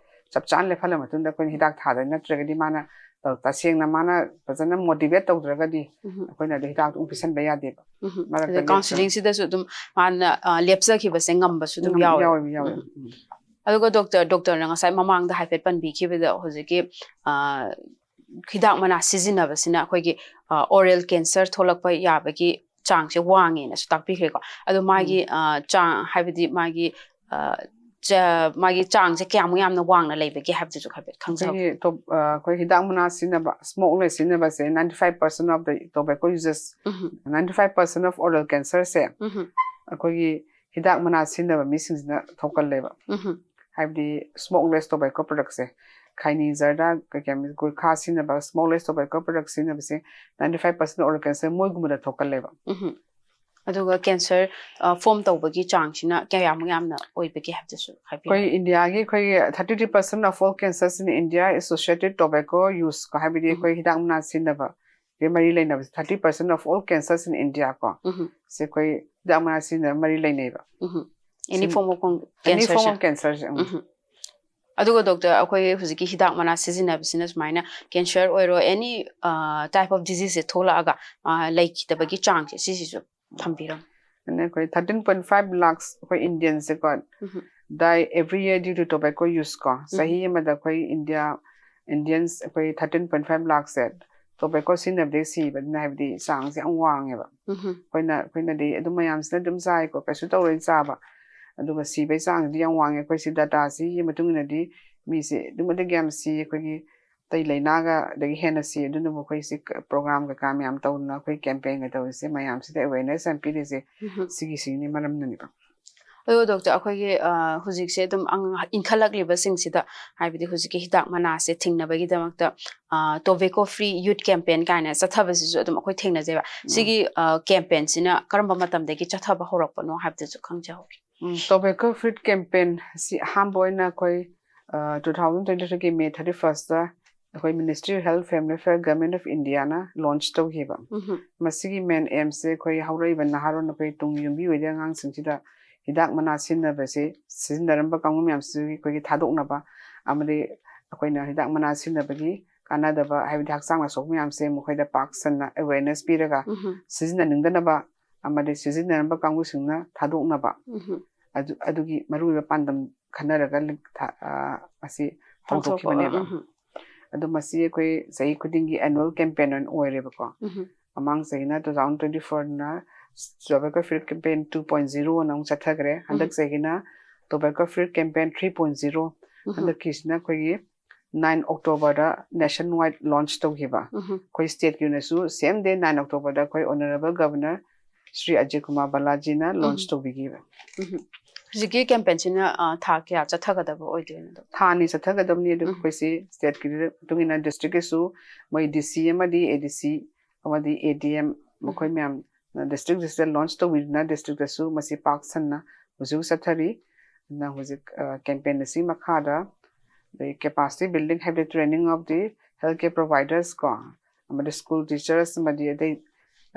ꯆꯞ ꯆꯥꯅ ꯂꯦꯞꯍꯜꯂ ꯃꯇꯨꯡꯗ ꯑꯩꯈꯣꯏꯅ ꯍꯤꯗꯥꯛ ꯊꯥꯗꯣꯏ, ꯅꯠꯇ꯭ꯔꯒꯗꯤ ꯃꯥꯅ ꯇ-, ꯇꯁꯦꯡꯅ ꯃꯥꯅ ꯐꯖꯅ ꯃꯣꯇꯤꯚꯦꯠ ꯇꯧꯗ꯭ꯔꯒꯗꯤ ꯎꯝ. ꯑꯩꯈꯣꯏꯅ ꯑꯗꯨ ꯍꯤꯗꯥꯛꯇꯣ ꯑꯃꯨꯛ ꯄꯤꯁꯟꯕ ꯌꯥꯗꯦꯕ꯫ ꯎꯝ. ꯃꯔꯛꯇ ꯑꯗꯩ ꯂꯦꯞꯇꯅ꯫ ꯀꯥꯎꯟꯁꯤꯂꯤꯡꯁꯤꯗꯁꯨ ꯑꯗꯨꯝ ꯍꯥꯟꯅ, ꯑ, ꯂꯦꯞꯆꯈꯤꯕꯁꯦ ꯉꯝꯕꯁꯨ ꯑꯗꯨꯝ ꯉꯝ-, ꯌꯥꯎꯋꯦ꯫ ꯌꯥꯎꯋꯦ, ꯌꯥꯎꯋꯦ꯫ ꯎꯝ. ꯎꯝ. ꯑꯗꯨꯒ ꯗꯣꯛꯇꯔ, ꯗꯣꯛꯇꯔꯅ ꯉꯁꯥꯏ ꯃꯃꯥꯡꯗ ꯍꯥꯏꯐꯦꯠ ꯄꯟꯕꯤꯈꯤꯕꯗ ꯍꯧꯖꯤꯛꯀꯤ, ꯑ, ꯍꯤꯗꯥꯛ ꯃꯅꯥ ꯁꯤꯖꯤꯟꯅꯕꯁꯤꯅ ꯑꯩꯈꯣꯏꯒꯤ, ꯑ, ꯑꯣꯔꯦꯜ ꯀꯦꯟꯁꯔ ꯊꯣꯛꯂꯛꯄ ꯌꯥꯕꯒꯤ ꯆꯥꯡꯁꯦ ꯋꯥꯡꯉꯦꯅꯁꯨ ꯇꯥꯛꯄꯤꯈ꯭ꯔꯦꯀꯣ꯫ ꯑꯗꯣ ꯃꯥꯒꯤ, ꯎꯝ. ꯑ, ꯆꯥꯡ, ꯍꯥꯏꯕꯗꯤ ꯃꯥꯒꯤ, ꯑ, ꯆ- ꯃꯥꯒꯤ ꯆꯥꯡꯁꯦ ꯀꯌꯥꯃꯨꯛ ꯌꯥꯝꯅ ꯋꯥꯡꯅ ꯂꯩꯕꯒꯦ ꯍꯥꯏꯕꯗꯨꯁꯨ ꯍꯥꯏꯐꯦꯠ ꯈꯪꯖꯍꯧꯒꯦ꯫ ꯑꯩꯈꯣꯏꯒꯤ top- ꯑ, ꯑꯩꯈꯣꯏ ꯍꯤꯗꯥꯛ ꯃꯅꯥ ꯁꯤꯖꯤꯟꯅꯕ, smokeless ꯁꯤꯖꯤꯟꯅꯕꯁꯦ, ninety five percent of the tobacco users, um, ninety five percent of oral cancer ꯁꯦ ꯎꯝ, ꯑꯩꯈꯣꯏꯒꯤ ꯍꯤꯗꯥꯛ ꯃꯅꯥ ꯁꯤꯖꯤꯟꯅꯕ ꯃꯤꯁꯤꯡꯁꯤꯅ ꯊꯣꯛꯀꯜꯂꯦꯕ꯫ ꯎꯝ, ꯍꯥꯏꯕꯗꯤ smokeless tobacco product ꯁꯦ, ꯈꯩꯅꯤ, ꯖꯔꯗꯥ, ꯀꯩꯀꯩ, ꯒꯨꯔꯈꯥ ꯁꯤꯖꯤꯟꯅꯕ, smokeless tobacco product ꯁꯤꯖꯤꯟꯅꯕꯁꯦ ninety five percent oral cancer ꯃꯣꯏꯒꯨꯝꯕꯗ ꯊꯣꯛꯀꯜꯂꯦꯕ꯫ ꯎꯝ꯫ ꯑꯗꯨꯒ cancer form ꯇꯧꯕꯒꯤ ꯆꯥꯡꯁꯤꯅ ꯀꯌꯥꯃꯨꯛ ꯌꯥꯝꯅ ꯑꯣꯏꯕꯒꯦ ꯍꯥꯏꯕꯗꯨꯁꯨ ꯍꯥꯏꯕꯤꯌꯨ꯫ ꯑꯩꯈꯣꯏ ꯏꯟꯗꯤꯌꯥꯒꯤ ꯑꯩꯈꯣꯏꯒꯤ thirty three percent of all cancers in India associated tobacco use ꯀꯣ, ꯍꯥꯏꯕꯗꯤ ꯎꯝ꯫ ꯑꯩꯈꯣꯏ ꯍꯤꯗꯥꯛ ꯃꯅꯥ ꯁꯤꯖꯤꯟꯅꯕꯒꯤ ꯃꯔꯤ ꯂꯩꯅꯕꯁꯦ, thirty percent of all cancers in India ꯀꯣ, ꯎꯝ, ꯁꯤ ꯑꯩꯈꯣꯏ ꯍꯤꯗꯥꯛ ꯃꯅꯥ ꯁꯤꯖꯤꯟꯅꯕ ꯃꯔꯤ ꯂꯩꯅꯩꯕ꯫ ꯎꯝ꯫ Any ꯁꯤ- form of con- Any cancer form say? of cancer ꯁꯦ, ꯎꯝ꯫ ꯎꯝ꯫ ꯑꯗꯨꯒ doctor, ꯑꯩꯈꯣꯏ ꯍꯧꯖꯤꯛꯀꯤ ꯍꯤꯗꯥꯛ ꯃꯅꯥ ꯁꯤꯖꯤꯟꯅꯕꯁꯤꯅ ꯁꯨꯃꯥꯏꯅ cancer ꯑꯣꯏꯔꯣ, any type of disease ꯁꯦ ꯊꯣꯛꯂꯛꯑꯒ ꯑ, ꯂꯩꯈꯤꯗꯕꯒꯤ ꯆꯥꯡꯁꯦ ꯁꯤꯁꯤꯁꯨ ꯊꯝꯕꯤꯔꯝꯃꯨ꯫ ꯑꯗꯨꯅ ꯑꯩꯈꯣꯏ thirteen point five lakhs ꯑꯩꯈꯣꯏ Indians ꯁꯦꯀꯣ, um. die every year due to tobacco use ꯀꯣ, ꯎꯝ꯫ ꯆꯍꯤ ꯑꯃꯗ ꯑꯩꯈꯣꯏ ꯏꯟꯗꯤꯌꯥ Indians ꯑꯩꯈꯣꯏ thirteen point five lakhs ꯁꯦ tobacco ꯁꯤꯖꯤꯟꯅꯕꯗꯒꯤ ꯁꯤꯕ, ꯑꯗꯨꯅ ꯍꯥꯏꯕꯗꯤ ꯆꯥꯡꯁꯦ ꯌꯥꯝ ꯋꯥꯡꯉꯦꯕ꯫ ꯎꯝ꯫ ꯑꯩꯈꯣꯏꯅ ꯑꯩꯈꯣꯏꯅꯗꯤ ꯑꯗꯨꯝ ꯃꯌꯥꯝꯁꯤꯅ ꯑꯗꯨꯝ ꯆꯥꯏꯀꯣ, ꯀꯩꯁꯨ ꯇꯧꯔꯣꯏ ꯆꯥꯕ, ꯑꯗꯨꯒ ꯁꯤꯕꯒꯤ ꯆꯥꯡꯁꯤꯗꯤ ꯌꯥꯝ ꯋꯥꯡꯉꯦ꯫ ꯑꯩꯈꯣꯏ ꯁꯤ data ꯁꯤꯒꯤ ꯃꯇꯨꯡ ꯏꯟꯅꯗꯤ ꯃꯤꯁꯦ ꯑꯗꯨꯛꯀꯤ ꯃꯇꯤꯛ ꯌꯥꯝ ꯁꯤ, ꯑꯩꯈꯣꯏꯒꯤ ꯑꯇꯩ ꯂꯩꯅꯥꯒ ꯑꯗꯒꯤ ꯍꯦꯟꯅ ꯁꯤ꯫ ꯑꯗꯨꯅꯕꯨ ꯑꯩꯈꯣꯏ ꯁꯤ program ꯀꯩꯀꯥ ꯃꯌꯥꯝ ꯇꯧꯗꯅ, ꯑꯩꯈꯣꯏ campaign ꯒ ꯇꯧꯔꯤꯁꯦ, ꯃꯌꯥꯝꯁꯤꯗ awareness ꯌꯥꯝ ꯄꯤꯔꯤꯁꯦ ꯎꯝ꯫ ꯁꯤꯒꯤꯁꯤꯅꯤ ꯃꯔꯝꯅꯅꯦꯕ꯫ ꯑꯗꯣ doctor, ꯑꯩꯈꯣꯏꯒꯤ ꯑ, ꯍꯧꯖꯤꯛꯁꯦ ꯑꯗꯨꯝ ꯑꯉꯥꯡ ꯏꯟꯈꯠꯂꯛꯂꯤꯕꯁꯤꯡꯁꯤꯗ, ꯍꯥꯏꯕꯗꯤ ꯍꯧꯖꯤꯛꯀꯤ ꯍꯤꯗꯥꯛ ꯃꯅꯥꯁꯦ ꯊꯤꯡꯅꯕꯒꯤꯗꯃꯛꯇ ꯑ, tobacco free youth campaign ꯀꯥꯏꯅ ꯆꯠꯊꯕꯁꯤꯁꯨ ꯑꯗꯨꯝ ꯑꯩꯈꯣꯏ ꯊꯦꯡꯅꯖꯩꯕ꯫ ꯁꯤꯒꯤ ꯑ, campaign ꯁꯤꯅ ꯀꯔꯝꯕ ꯃꯇꯝꯗꯒꯤ ꯆꯠꯊꯕ ꯍꯧꯔꯛꯄꯅꯣ ꯍꯥꯏꯕꯗꯨꯁꯨ ꯈꯪꯖꯍꯧꯒꯦ꯫ ꯎꯝ, tobacco free campaign ꯑꯁꯤ ꯑꯍꯥꯟꯕ ꯑꯣꯏꯅ ꯑꯩꯈꯣꯏ, ꯑ, two thousand twenty three ꯒꯤ May thirty first ꯑꯩꯈꯣꯏ Ministry of Health Family Welfare, Government of India ꯅ launch ꯇꯧꯈꯤꯕ꯫ ꯎꯝ꯫ ꯃꯁꯤꯒꯤ main aim ꯁꯦ ꯑꯩꯈꯣꯏ ꯍꯧꯔꯛꯏꯕ ꯅꯍꯥꯔꯣꯜ, ꯑꯩꯈꯣꯏ ꯇꯨꯡꯒꯤ ꯌꯨꯝꯕꯤ ꯑꯣꯏꯔꯤꯕ ꯑꯉꯥꯡꯁꯤꯡꯁꯤꯗ ꯍꯤꯗꯥꯛ ꯃꯅꯥ ꯁꯤꯖꯤꯟꯅꯕꯁꯦ, ꯁꯤꯖꯤꯟꯅꯔꯝꯕ ꯀꯥꯡꯕꯨ ꯃꯌꯥꯝꯁꯤꯒꯤ ꯑꯩꯈꯣꯏꯒꯤ ꯊꯥꯗꯣꯛꯅꯕ, ꯑꯃꯗꯤ ꯑꯩꯈꯣꯏꯅ ꯍꯤꯗꯥꯛ ꯃꯅꯥ ꯁꯤꯖꯤꯟꯅꯕꯒꯤ ꯀꯥꯟꯅꯗꯕ, ꯍꯥꯏꯕꯗꯤ ꯍꯛꯆꯥꯡꯗ ꯁꯣꯛꯄ ꯃꯌꯥꯝꯁꯦ ꯃꯈꯣꯏꯗ ꯄꯥꯛ ꯁꯟꯅ awareness ꯄꯤꯔꯒ ꯎꯝ꯫ ꯁꯤꯖꯤꯟꯅꯅꯤꯡꯗꯅꯕ ꯑꯃꯗꯤ ꯁꯤꯖꯤꯟꯅꯔꯝꯕ ꯀꯥꯡꯕꯨꯁꯤꯡꯅ ꯊꯥꯗꯣꯛꯅꯕ, ꯎꯝ꯫ ꯑꯗꯨ ꯑꯗꯨꯒꯤ ꯃꯔꯨꯑꯣꯏꯕ ꯄꯥꯟꯗꯝ ꯈꯟꯅꯔꯒ ꯂꯤꯡ- ꯊꯥ- ꯑ, ꯃꯁꯤ ꯄꯥꯡꯊꯣꯛꯄ, ꯍꯧꯗꯣꯛꯈꯤꯕꯅꯦꯕ꯫ ꯎꯝ꯫ ꯑꯗꯣ ꯃꯁꯤ ꯑꯩꯈꯣꯏ ꯆꯍꯤ ꯈꯨꯗꯤꯡꯒꯤ annual campaign ꯑꯣꯏꯅ ꯑꯣꯏꯔꯦꯕꯀꯣ꯫ ꯎꯝ꯫ ꯃꯃꯥꯡ ꯆꯍꯤꯅ two thousand twenty four ꯅ Tobacco Free Campaign two point zero ꯑꯅ ꯑꯃꯨꯛ ꯆꯠꯊꯈ꯭ꯔꯦ꯫ ꯍꯟꯗꯛ ꯆꯍꯤꯅ Tobacco Free Campaign three point zero, ꯎꯝ꯫ ꯍꯟꯗꯛꯀꯤꯁꯤꯅ ꯑꯩꯈꯣꯏꯒꯤ nine Octoberꯗ nationwide launch ꯇꯧꯈꯤꯕ꯫ ꯎꯝ꯫ ꯑꯩꯈꯣꯏ stateꯀꯤ ꯑꯣꯏꯅꯁꯨ same day nine Octoberꯗ ꯑꯩꯈꯣꯏ Honourable Governor Shri Ajay Kumar ꯕꯂꯥꯖꯤꯅ launch ꯎꯝ꯫ ꯇꯧꯕꯤꯈꯤꯕ꯫ ꯎꯝ꯫ ꯍꯧꯖꯤꯛꯀꯤ campaignꯁꯤꯅ, ꯑ, ꯊꯥ ꯀꯌꯥ ꯆꯠꯊꯒꯗꯕ ꯑꯣꯏꯗꯣꯏꯅꯣ? ꯊꯥ ꯑꯅꯤ ꯆꯠꯊꯒꯗꯕꯅꯤ꯫ ꯑꯗꯨ ꯎꯝ꯫ ꯑꯩꯈꯣꯏꯁꯤ stateꯀꯤ ꯃꯇꯨꯡ ꯏꯟꯅ districtꯀꯤꯁꯨ ꯃꯣꯏ D C ꯑꯃꯗꯤ A D C ꯑꯃꯗꯤ A D M ꯃꯈꯣꯏ ꯎꯝ꯫ ꯃꯌꯥꯝ district district launch ꯇꯧꯕꯤꯗꯨꯅ districtꯇꯁꯨ ꯃꯁꯤ ꯄꯥꯛ ꯁꯟꯅ ꯍꯧꯖꯤꯛ ꯆꯠꯊꯔꯤ꯫ ꯑꯗꯨꯅ ꯍꯧꯖꯤꯛ, ꯑ, campaign ꯑꯁꯤ ꯃꯈꯥꯗ ꯑꯗꯩ capacity building ꯍꯥꯏꯕꯗꯤ training of the health care providers ꯀꯣ, ꯑꯃꯗꯤ school teachers ꯑꯃꯗꯤ ꯑꯗꯩ,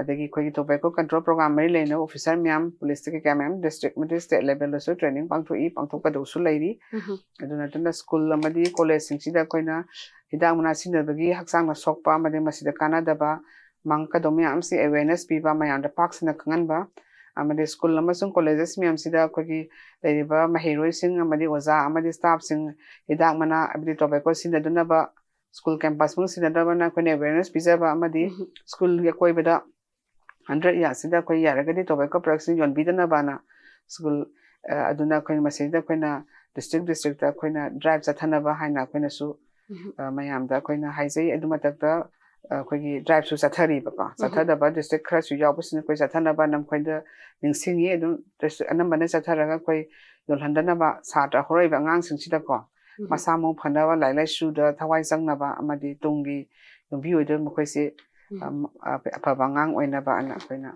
ꯑꯗꯒꯤ ꯑꯩꯈꯣꯏꯒꯤ tobacco control program ꯃꯔꯤ ꯂꯩꯅꯕ officer ꯃꯌꯥꯝ, policeꯇ ꯀꯌꯥ ꯃꯌꯥꯝ district ꯑꯃꯗꯤ state levelꯗꯁꯨ training ꯄꯥꯡꯊꯣꯛꯏ, ꯄꯥꯡꯊꯣꯛꯀꯗꯧꯁꯨ ꯂꯩꯔꯤ꯫ ꯎꯝ꯫ ꯑꯗꯨ ꯅꯠꯇꯅ school ꯑꯃꯗꯤ collegeꯁꯤꯡꯁꯤꯗ ꯑꯩꯈꯣꯏꯅ ꯍꯤꯗꯥꯛ ꯃꯅꯥ ꯁꯤꯖꯤꯟꯅꯕꯒꯤ ꯍꯛꯆꯥꯡꯗ ꯁꯣꯛꯄ ꯑꯃꯗꯤ ꯃꯁꯤꯗ ꯀꯥꯟꯅꯗꯕ ꯃꯥꯡꯉꯛꯀꯗꯧꯕ ꯃꯌꯥꯝ ꯑꯁꯤ awareness ꯄꯤꯕ, ꯃꯌꯥꯝꯗ ꯄꯥꯛ ꯁꯟꯅ ꯈꯪꯍꯟꯕ, ꯑꯃꯗꯤ school ꯑꯃꯁꯨꯡ colleges ꯃꯌꯥꯝꯁꯤꯗ ꯑꯩꯈꯣꯏꯒꯤ ꯂꯩꯔꯤꯕ ꯃꯍꯩꯔꯣꯏꯁꯤꯡ ꯑꯃꯗꯤ ꯑꯣꯖꯥ ꯑꯃꯗꯤ staffꯁꯤꯡ ꯍꯤꯗꯥꯛ ꯃꯅꯥ ꯍꯥꯏꯕꯗꯤ tobacco ꯁꯤꯖꯤꯟꯅꯗꯅꯕ school campus ꯃꯅꯨꯡ ꯁꯤꯖꯤꯟꯅꯗꯕꯅ ꯑꯩꯈꯣꯏꯅ awareness ꯄꯤꯖꯕ ꯑꯃꯗꯤ ꯎꯝ꯫ schoolꯒꯤ ꯑꯀꯣꯏꯕꯗ hundred yardꯁꯤꯗ ꯑꯩꯈꯣꯏ ꯌꯥꯔꯒꯗꯤ tobacco productꯁꯤꯡ ꯌꯣꯟꯕꯤꯗꯅꯕꯅ school, ꯑ, ꯑꯗꯨꯅ ꯑꯩꯈꯣꯏꯅ ꯃꯁꯤꯗ ꯑꯩꯈꯣꯏꯅ district districtꯇ ꯑꯩꯈꯣꯏꯅ drive ꯆꯠꯊꯅꯕ ꯍꯥꯏꯅ ꯑꯩꯈꯣꯏꯅꯁꯨ, ꯎꯝ꯫ ꯑ, ꯃꯌꯥꯝꯗ ꯑꯩꯈꯣꯏꯅ ꯍꯥꯏꯖꯩ꯫ ꯑꯗꯨ ꯃꯊꯛꯇ, ꯑ, ꯑꯩꯈꯣꯏꯒꯤ driveꯁꯨ ꯆꯠꯊꯔꯤꯕꯀꯣ꯫ ꯎꯝ꯫ ꯆꯠꯊꯗꯕ district ꯈꯔꯁꯨ ꯌꯥꯎꯕꯁꯤꯡ ꯑꯩꯈꯣꯏ ꯆꯠꯊꯅꯕ ꯅꯝ-, ꯑꯩꯈꯣꯏꯗ ꯅꯤꯡꯁꯤꯡꯉꯤ꯫ ꯑꯗꯨꯝ district ꯑꯅꯝꯕꯅ ꯆꯠꯊꯔꯒ ꯑꯩꯈꯣꯏ ꯌꯣꯜꯍꯟꯗꯅꯕ ꯁꯥꯇ꯭ꯔ ꯍꯧꯔꯛꯏꯕ ꯑꯉꯥꯡꯁꯤꯡꯁꯤꯗꯀꯣ ꯎꯝ꯫ ꯃꯁꯥ ꯃꯎ ꯐꯅꯕ, ꯂꯥꯏꯔꯤꯛ ꯂꯥꯏꯁꯨꯗ ꯊꯋꯥꯏ ꯆꯪꯅꯕ ꯑꯃꯗꯤ ꯇꯨꯡꯒꯤ ꯌꯨꯝꯕꯤ ꯑꯣꯏꯗꯣꯏ ꯃꯈꯣꯏꯁꯦ, ꯎꯝ꯫ ꯑꯝ, ꯑ-, ꯑꯐꯕ ꯑꯉꯥꯡ ꯑꯣꯏꯅꯕꯅ ꯑꯩꯈꯣꯏꯅ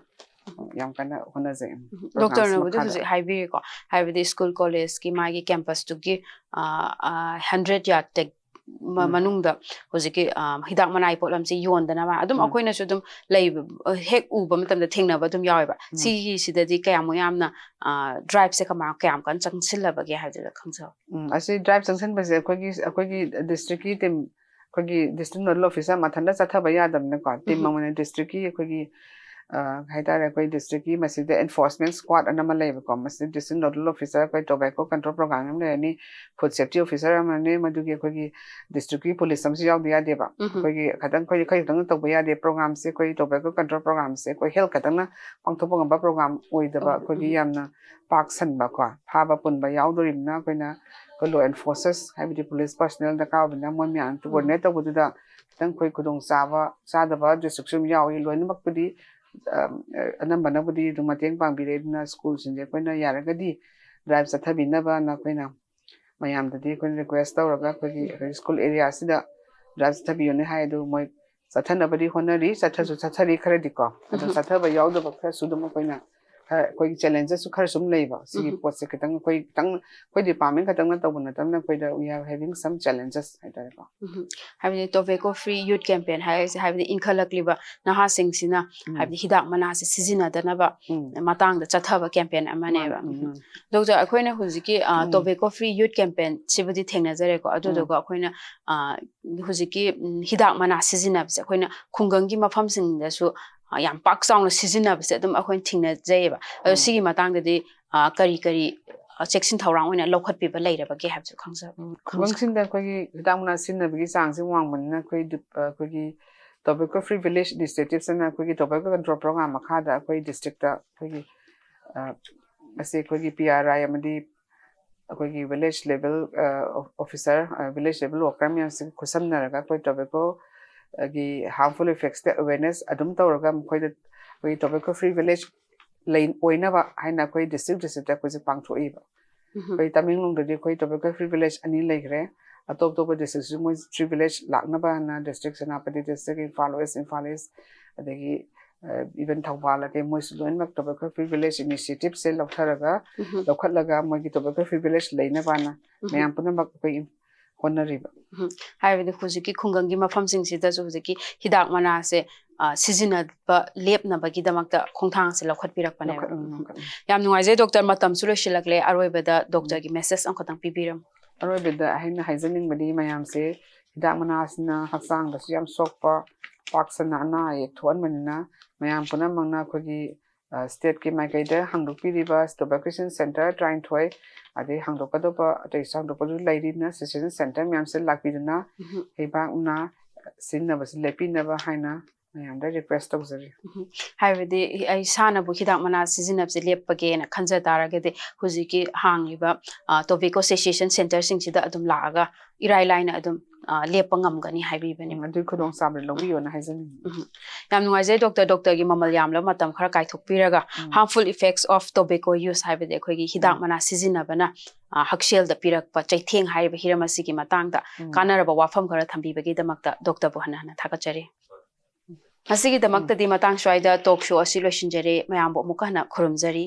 ꯌꯥꯝ ꯀꯟꯅ ꯍꯣꯠꯅꯖꯩ꯫ ꯎꯝ꯫ Programꯁꯤ ꯗꯣꯛꯇꯔꯅꯕꯨꯗꯤ ꯃꯈꯥꯗ꯫ ꯍꯧꯖꯤꯛ ꯍꯥꯏꯕꯤꯔꯦꯀꯣ, ꯍꯥꯏꯕꯗꯤ school collegeꯀꯤ ꯃꯥꯒꯤ campusꯇꯨꯒꯤ, ꯑ, ꯑ, hundred yardꯇ ꯃ-, ꯎꯝ꯫ ꯃꯅꯨꯡꯗ ꯍꯧꯖꯤꯛꯀꯤ, ꯑ, ꯍꯤꯗꯥꯛ ꯃꯅꯥꯒꯤ ꯄꯣꯠꯂꯝꯁꯤ ꯌꯣꯟꯗꯅꯕ ꯑꯗꯨꯝ ꯎꯝ꯫ ꯑꯩꯈꯣꯏꯅꯁꯨ ꯑꯗꯨꯝ ꯂꯩꯕ, ꯑ, ꯍꯦꯛ ꯎꯕ ꯃꯇꯝꯗ ꯊꯦꯡꯅꯕ ꯑꯗꯨꯝ ꯌꯥꯎꯋꯦꯕ꯫ ꯎꯝ꯫ ꯁꯤꯒꯤꯁꯤꯗꯗꯤ ꯀꯌꯥꯃꯨꯛ ꯌꯥꯝꯅ, ꯑ, driveꯁꯦ ꯀꯃꯥꯏ-, ꯀꯌꯥꯝ ꯀꯟꯅ ꯆꯪꯁꯤꯜꯂꯕꯒꯦ ꯍꯥꯏꯕꯗꯨꯗ ꯈꯪꯖꯕ꯫ ꯎꯝ, ꯑꯁꯤ drive ꯆꯪꯁꯤꯟꯕꯁꯦ ꯑꯩꯈꯣꯏꯒꯤ, ꯑꯩꯈꯣꯏꯒꯤ districtꯀꯤ team, ꯑꯩꯈꯣꯏꯒꯤ district nodal officer ꯃꯊꯟꯇ ꯆꯠꯊꯕ ꯌꯥꯗꯕꯅꯤꯅꯀꯣ, team ꯎꯝ꯫ ꯑꯃꯅ districtꯀꯤ ꯑꯩꯈꯣꯏꯒꯤ, ꯑ, ꯍꯥꯏꯇꯥꯔꯦ, ꯑꯩꯈꯣꯏ district ꯀꯤ ꯃꯁꯤꯗ enforcement squad ꯑꯅ ꯑꯃ ꯂꯩꯕꯀꯣ, ꯃꯁꯤꯗ district nodal officer, ꯑꯩꯈꯣꯏ tobacco control program ꯑꯃ ꯂꯩꯔꯅꯤ, food safety officer ꯑꯃꯅꯤ, ꯃꯗꯨꯒꯤ ꯑꯩꯈꯣꯏꯒꯤ district ꯀꯤ police ꯑꯃꯁꯨ ꯌꯥꯎꯗ ꯌꯥꯗꯦꯕ꯫ ꯎꯝ꯫ ꯑꯩꯈꯣꯏꯒꯤ ꯈꯇꯪ, ꯑꯩꯈꯣꯏ, ꯑꯩꯈꯣꯏ ꯈꯛꯇꯪꯅ ꯇꯧꯕ ꯌꯥꯗꯦ꯫ Program ꯁꯦ, ꯑꯩꯈꯣꯏ tobacco control program ꯁꯦ ꯑꯩꯈꯣꯏ health ꯈꯛꯇꯪꯅ ꯄꯥꯡꯊꯣꯛꯄ ꯉꯝꯕ program ꯑꯣꯏꯗꯕ, ꯑꯣ, ꯑꯩꯈꯣꯏꯒꯤ ꯎꯝ꯫ ꯌꯥꯝꯅ ꯄꯥꯛ ꯁꯟꯕꯀꯣ, ꯐꯥꯕ ꯄꯨꯟꯕ ꯌꯥꯎꯗꯣꯔꯤꯕꯅꯤꯅ ꯑꯩꯈꯣꯏꯅ ꯑꯩꯈꯣꯏ law enforcers, ꯍꯥꯏꯕꯗꯤ police personnel ꯗꯔꯀꯥꯔ ꯑꯣꯏꯕꯅꯤꯅ ꯃꯣꯏ ꯃꯌꯥꯝ ꯎꯝ꯫ coordinate ꯇꯧꯕꯗꯨꯗ ꯈꯤꯇꯪ ꯑꯩꯈꯣꯏ ꯈꯨꯗꯣꯡ ꯆꯥꯕ, ꯆꯥꯗꯕ district ꯁꯨ ꯑꯗꯨꯝ ꯌꯥꯎꯏ꯫ ꯂꯣꯏꯅꯃꯛꯄꯨꯗꯤ, ꯑꯝ, ꯑꯅꯝꯕꯅꯕꯨꯗꯤ ꯑꯗꯨꯝ ꯃꯇꯦꯡ ꯄꯥꯡꯕꯤꯔꯦ꯫ ꯑꯗꯨꯅ school ꯁꯤꯡꯁꯦ ꯑꯩꯈꯣꯏꯅ ꯌꯥꯔꯒꯗꯤ drive ꯆꯠꯊꯕꯤꯅꯕꯅ ꯑꯩꯈꯣꯏꯅ ꯃꯌꯥꯝꯗꯗꯤ ꯑꯩꯈꯣꯏꯅ request ꯇꯧꯔꯒ ꯑꯩꯈꯣꯏꯒꯤ, ꯑꯩꯈꯣꯏꯒꯤ school area ꯁꯤꯗ drive ꯆꯠꯊꯕꯤꯌꯨꯅꯦ ꯍꯥꯏ꯫ ꯑꯗꯨ ꯃꯣꯏ ꯆꯠꯊꯅꯕꯗꯤ ꯍꯣꯠꯅꯔꯤ, ꯆꯠꯊꯁꯨ ꯎꯝ꯫ ꯆꯠꯊꯔꯤ ꯈꯔꯗꯤꯀꯣ꯫ ꯑꯗꯣ ꯎꯝ꯫ ꯆꯠꯊꯕ ꯌꯥꯎꯗꯕ ꯈꯔꯁꯨ ꯑꯗꯨꯝ ꯑꯩꯈꯣꯏꯅ ꯈꯔ ꯑꯩꯈꯣꯏꯒꯤ challenges ꯁꯨ ꯈꯔ ꯁꯨꯝ ꯂꯩꯕ꯫ ꯁꯤꯒꯤ ꯎꯝ꯫ ꯄꯣꯠꯁꯦ ꯈꯤꯇꯪ ꯑꯩꯈꯣꯏ ꯈꯤꯇꯪ, ꯑꯩꯈꯣꯏ department ꯈꯛꯇꯪꯅ ꯇꯧꯕ ꯅꯠꯇꯕꯅ ꯑꯩꯈꯣꯏꯗ we are having some challenges ꯍꯥꯏꯇꯥꯔꯦꯀꯣ꯫ ꯎꯝ꯫ ꯍꯥꯏꯕꯗꯤ tobacco free youth campaign ꯍꯥꯏꯔꯤꯁꯦ, ꯍꯥꯏꯕꯗꯤ ꯏꯟꯈꯠꯂꯛꯂꯤꯕ ꯅꯍꯥꯁꯤꯡꯁꯤꯅ ꯎꯝ꯫ ꯍꯥꯏꯕꯗꯤ ꯍꯤꯗꯥꯛ ꯃꯅꯥꯁꯦ ꯁꯤꯖꯤꯟꯅꯗꯅꯕ ꯎꯝ꯫ ꯃꯇꯥꯡꯗ ꯆꯠꯊꯕ campaign ꯑꯃꯅꯦꯕ꯫ ꯃꯥꯅꯤ, ꯎꯝ, ꯎꯝ꯫ ꯃꯥꯅꯤ꯫ Doctor, ꯑꯩꯈꯣꯏꯅ ꯍꯧꯖꯤꯛꯀꯤ, ꯑ, ꯎꯝ꯫ Tobacco free youth campaign ꯁꯤꯕꯨꯗꯤ ꯊꯦꯡꯅꯖꯔꯦꯀꯣ꯫ ꯎꯝ꯫ ꯑꯗꯨꯗꯨꯒ ꯑꯩꯈꯣꯏꯅ, ꯑ, ꯍꯧꯖꯤꯛꯀꯤ, ꯎꯝ, ꯍꯤꯗꯥꯛ ꯃꯅꯥ ꯁꯤꯖꯤꯟꯅꯕꯁꯦ ꯑꯩꯈꯣꯏꯅ ꯈꯨꯡꯒꯪꯒꯤ ꯃꯐꯝꯁꯤꯡꯗꯁꯨ, ꯑ, ꯌꯥꯝ ꯄꯥꯛ ꯆꯥꯎꯅ ꯁꯤꯖꯤꯟꯅꯕꯁꯦ ꯑꯗꯨꯝ ꯑꯩꯈꯣꯏꯅ ꯊꯦꯡꯅꯖꯩꯌꯦꯕ꯫ ꯑꯗꯣ ꯎꯝ꯫ ꯁꯤꯒꯤ ꯃꯇꯥꯡꯗꯗꯤ, ꯑ, ꯀꯔꯤ ꯀꯔꯤ, ꯑ, ꯆꯦꯛꯁꯤꯟ ꯊꯧꯔꯥꯡ ꯑꯣꯏꯅ ꯂꯧꯈꯠꯄꯤꯕ ꯂꯩꯔꯕꯒꯦ ꯍꯥꯏꯕꯁꯨ ꯈꯪꯖꯕ꯫ ꯎꯝ, ꯈꯪꯖ- ꯈꯨꯡꯒꯪꯁꯤꯡꯗ ꯑꯩꯈꯣꯏꯒꯤ ꯍꯤꯗꯥꯛ ꯃꯅꯥ ꯁꯤꯖꯤꯟꯅꯕꯒꯤ ꯆꯥꯡꯁꯦ ꯋꯥꯡꯕꯅꯤꯅ ꯑꯩꯈꯣꯏ ꯗꯤ-, ꯑ, ꯑꯩꯈꯣꯏꯒꯤ Tobacco Free Village Initiative ꯁꯤꯅ ꯑꯩꯈꯣꯏꯒꯤ tobacco control program ꯃꯈꯥꯗ ꯑꯩꯈꯣꯏ district ꯇ ꯑꯩꯈꯣꯏꯒꯤ, ꯑ, ꯑꯁꯤ ꯑꯩꯈꯣꯏꯒꯤ P R I ꯑꯃꯗꯤ ꯑꯩꯈꯣꯏꯒꯤ village level, ꯑ, officer, ꯑ, village level worker ꯃꯌꯥꯝꯁꯤꯒ ꯈꯨꯠꯁꯝꯅꯔꯒ ꯑꯩꯈꯣꯏ tobacco ꯒꯤ harmful effects ꯇ awareness ꯑꯗꯨꯝ ꯇꯧꯔꯒ ꯃꯈꯣꯏꯗ ꯑꯩꯈꯣꯏꯒꯤ tobacco free village ꯂꯩ, ꯑꯣꯏꯅꯕ ꯍꯥꯏꯅ ꯑꯩꯈꯣꯏ district district ꯇ ꯑꯩꯈꯣꯏꯁꯦ ꯄꯥꯡꯊꯣꯛꯏꯕ꯫ ꯎꯝ꯫ ꯑꯩꯈꯣꯏ ꯇꯃꯦꯡꯂꯣꯡꯗꯗꯤ ꯑꯩꯈꯣꯏ tobacco free village ꯑꯅꯤ ꯂꯩꯈ꯭ꯔꯦ꯫ ꯑꯇꯣꯞ ꯑꯇꯣꯞꯄ district ꯁꯨ ꯃꯣꯏ free village ꯂꯥꯛꯅꯕ ꯍꯥꯏꯅ district Senapati district, Imphal West, Imphal East, ꯑꯗꯒꯤ, ꯑ, even ꯊꯧꯕꯥꯜ ꯑꯗꯩ ꯃꯣꯏꯁꯨ ꯂꯣꯏꯅꯃꯛ tobacco free village initiative ꯁꯦ ꯂꯧꯊꯔꯒ, ꯎꯝ꯫ ꯂꯧꯈꯠꯂꯒ ꯃꯣꯏꯒꯤ tobacco free village ꯂꯩꯅꯕꯅ ꯎꯝ꯫ ꯃꯌꯥꯝ ꯄꯨꯝꯅꯃꯛ ꯑꯩꯈꯣꯏ ꯍꯣꯠꯅꯔꯤꯕ꯫ ꯎꯝ꯫ ꯍꯥꯏꯕꯗꯤ ꯍꯧꯖꯤꯛꯀꯤ ꯈꯨꯡꯒꯪꯒꯤ ꯃꯐꯝꯁꯤꯡꯁꯤꯗꯁꯨ ꯍꯧꯖꯤꯛꯀꯤ ꯍꯤꯗꯥꯛ ꯃꯅꯥꯁꯦ, ꯑ, ꯁꯤꯖꯤꯟꯅꯕ ꯂꯦꯞꯅꯕꯒꯤꯗꯃꯛꯇ ꯈꯣꯡꯊꯥꯡꯁꯦ ꯂꯧꯈꯠꯄꯤꯔꯛꯄꯅꯦꯕ꯫ ꯂꯧꯈꯠ-, ꯎꯝ, ꯎꯝ꯫ ꯂꯧꯈꯠ-, ꯎꯝ꯫ ꯌꯥꯝ ꯅꯨꯡꯉꯥꯏꯖꯩ doctor, ꯃꯇꯝꯁꯨ ꯂꯣꯏꯁꯤꯜꯂꯛꯂꯦ꯫ ꯑꯔꯣꯏꯕꯗ doctor ꯒꯤ message ꯑꯃꯈꯛꯇꯪ ꯄꯤꯕꯤꯔꯝꯃꯨ꯫ ꯑꯔꯣꯏꯕꯗ ꯑꯩꯅ ꯍꯥꯏꯖꯅꯤꯡꯕꯗꯤ ꯃꯌꯥꯝꯁꯦ ꯍꯤꯗꯥꯛ ꯃꯅꯥꯁꯤꯅ ꯍꯛꯆꯥꯡꯗꯁꯨ ꯌꯥꯝ ꯁꯣꯛꯄ, ꯄꯥꯛ ꯁꯟꯅ ꯑꯅꯥ ꯑꯌꯦꯛ ꯊꯣꯛꯍꯟꯕꯅꯤꯅ, ꯃꯌꯥꯝ ꯄꯨꯝꯅꯃꯛꯅ ꯑꯩꯈꯣꯏꯒꯤ ꯁ꯭ꯇꯦꯠꯀꯤ ꯃꯥꯏꯀꯩꯗ ꯍꯥꯡꯗꯣꯛꯄꯤꯔꯤꯕ ꯇꯣꯕꯦꯀꯣ ꯁꯦꯟꯇꯔ ꯇꯔꯥꯅꯤꯊꯣꯏ, ꯑꯗꯩ ꯍꯥꯡꯗꯣꯛꯀꯗꯧꯕ ꯑꯇꯩꯁꯨ ꯍꯥꯡꯗꯣꯛꯀꯗꯧ ꯂꯩꯔꯤꯅ, ꯁꯦꯁꯟ ꯁꯦꯟꯇꯔ ꯃꯌꯥꯝꯁꯤꯗ ꯂꯥꯛꯄꯤꯗꯨꯅ ꯍꯤꯗꯥꯛ ꯃꯅꯥ ꯁꯤꯖꯤꯟꯅꯕꯁꯤ ꯂꯦꯞꯄꯤꯅꯕ ꯍꯥꯏꯅ ꯃꯌꯥꯝꯗ ꯔꯤꯀ꯭ꯋꯦꯁ ꯇꯧꯖꯔꯤ꯫ ꯍꯥꯏꯕꯗꯤ ꯑꯩ ꯏꯁꯥꯅꯕꯨ ꯍꯤꯗꯥꯛ ꯃꯅꯥ ꯁꯤꯖꯤꯟꯅꯕꯁꯦ ꯂꯦꯞꯄꯒꯦꯅ ꯈꯟꯖ ꯇꯥꯔꯒꯗꯤ, ꯍꯧꯖꯤꯛꯀꯤ ꯍꯥꯡꯉꯤꯕ ꯇꯣꯕꯦꯀꯣ ꯁꯦꯁꯦꯁꯟ ꯁꯦꯟꯇꯔꯁꯤꯡꯁꯤꯗ ꯑꯗꯨꯝ ꯂꯥꯛꯑꯒ ꯏꯔꯥꯏ ꯂꯥꯏꯅ ꯑꯗꯨꯝ ꯂꯦꯞꯄ ꯉꯝꯒꯅꯤ ꯍꯥꯏꯕꯤꯕꯅꯤ꯫ ꯑꯗꯨꯒꯤ ꯈꯨꯗꯣꯡꯆꯥꯕꯗꯨ ꯂꯧꯕꯤꯌꯣꯅ ꯍꯥꯏꯖꯅꯤꯡꯉꯤ꯫ ꯌꯥꯝ ꯅꯨꯡꯉꯥꯏꯖꯩ ꯗꯣꯛꯇꯔ꯫ ꯗꯣꯛꯇꯔꯒꯤ ꯃꯃꯜ ꯌꯥꯝꯂꯕ ꯃꯇꯝ ꯈꯔ ꯀꯥꯏꯊꯣꯛꯄꯤꯔꯒ, harmful effects of tobacco use ꯍꯥꯏꯕꯗꯤ ꯑꯩꯈꯣꯏꯒꯤ ꯍꯤꯗꯥꯛ ꯃꯅꯥ ꯁꯤꯖꯤꯟꯅꯕꯅ ꯍꯛꯁꯦꯜꯗ ꯄꯤꯔꯛꯄ ꯆꯩꯊꯦꯡ ꯍꯥꯏꯔꯤꯕ ꯍꯤꯔꯝ ꯑꯁꯤꯒꯤ ꯃꯇꯥꯡꯗ ꯀꯥꯟꯅꯔꯕ ꯋꯥꯐꯝ ꯈꯔ ꯊꯝꯕꯤꯕꯒꯤꯗꯃꯛꯇ ꯗꯣꯛꯇꯔꯕꯨ ꯍꯟꯅ ꯍꯟꯅ ꯊꯥꯒꯠꯆꯔꯤ꯫ ꯉꯁꯤꯒꯤꯗꯃꯛꯇꯗꯤ ꯃꯇꯥꯡ ꯁ꯭ꯋꯥꯏꯗ ꯇꯣꯛ ꯁꯣ ꯑꯁꯤ ꯂꯣꯏꯁꯤꯟꯖꯔꯦ꯫ ꯃꯌꯥꯝꯕꯨ ꯑꯃꯨꯛꯀ ꯍꯟꯅ ꯈꯨꯔꯨꯝꯖꯔꯤ꯫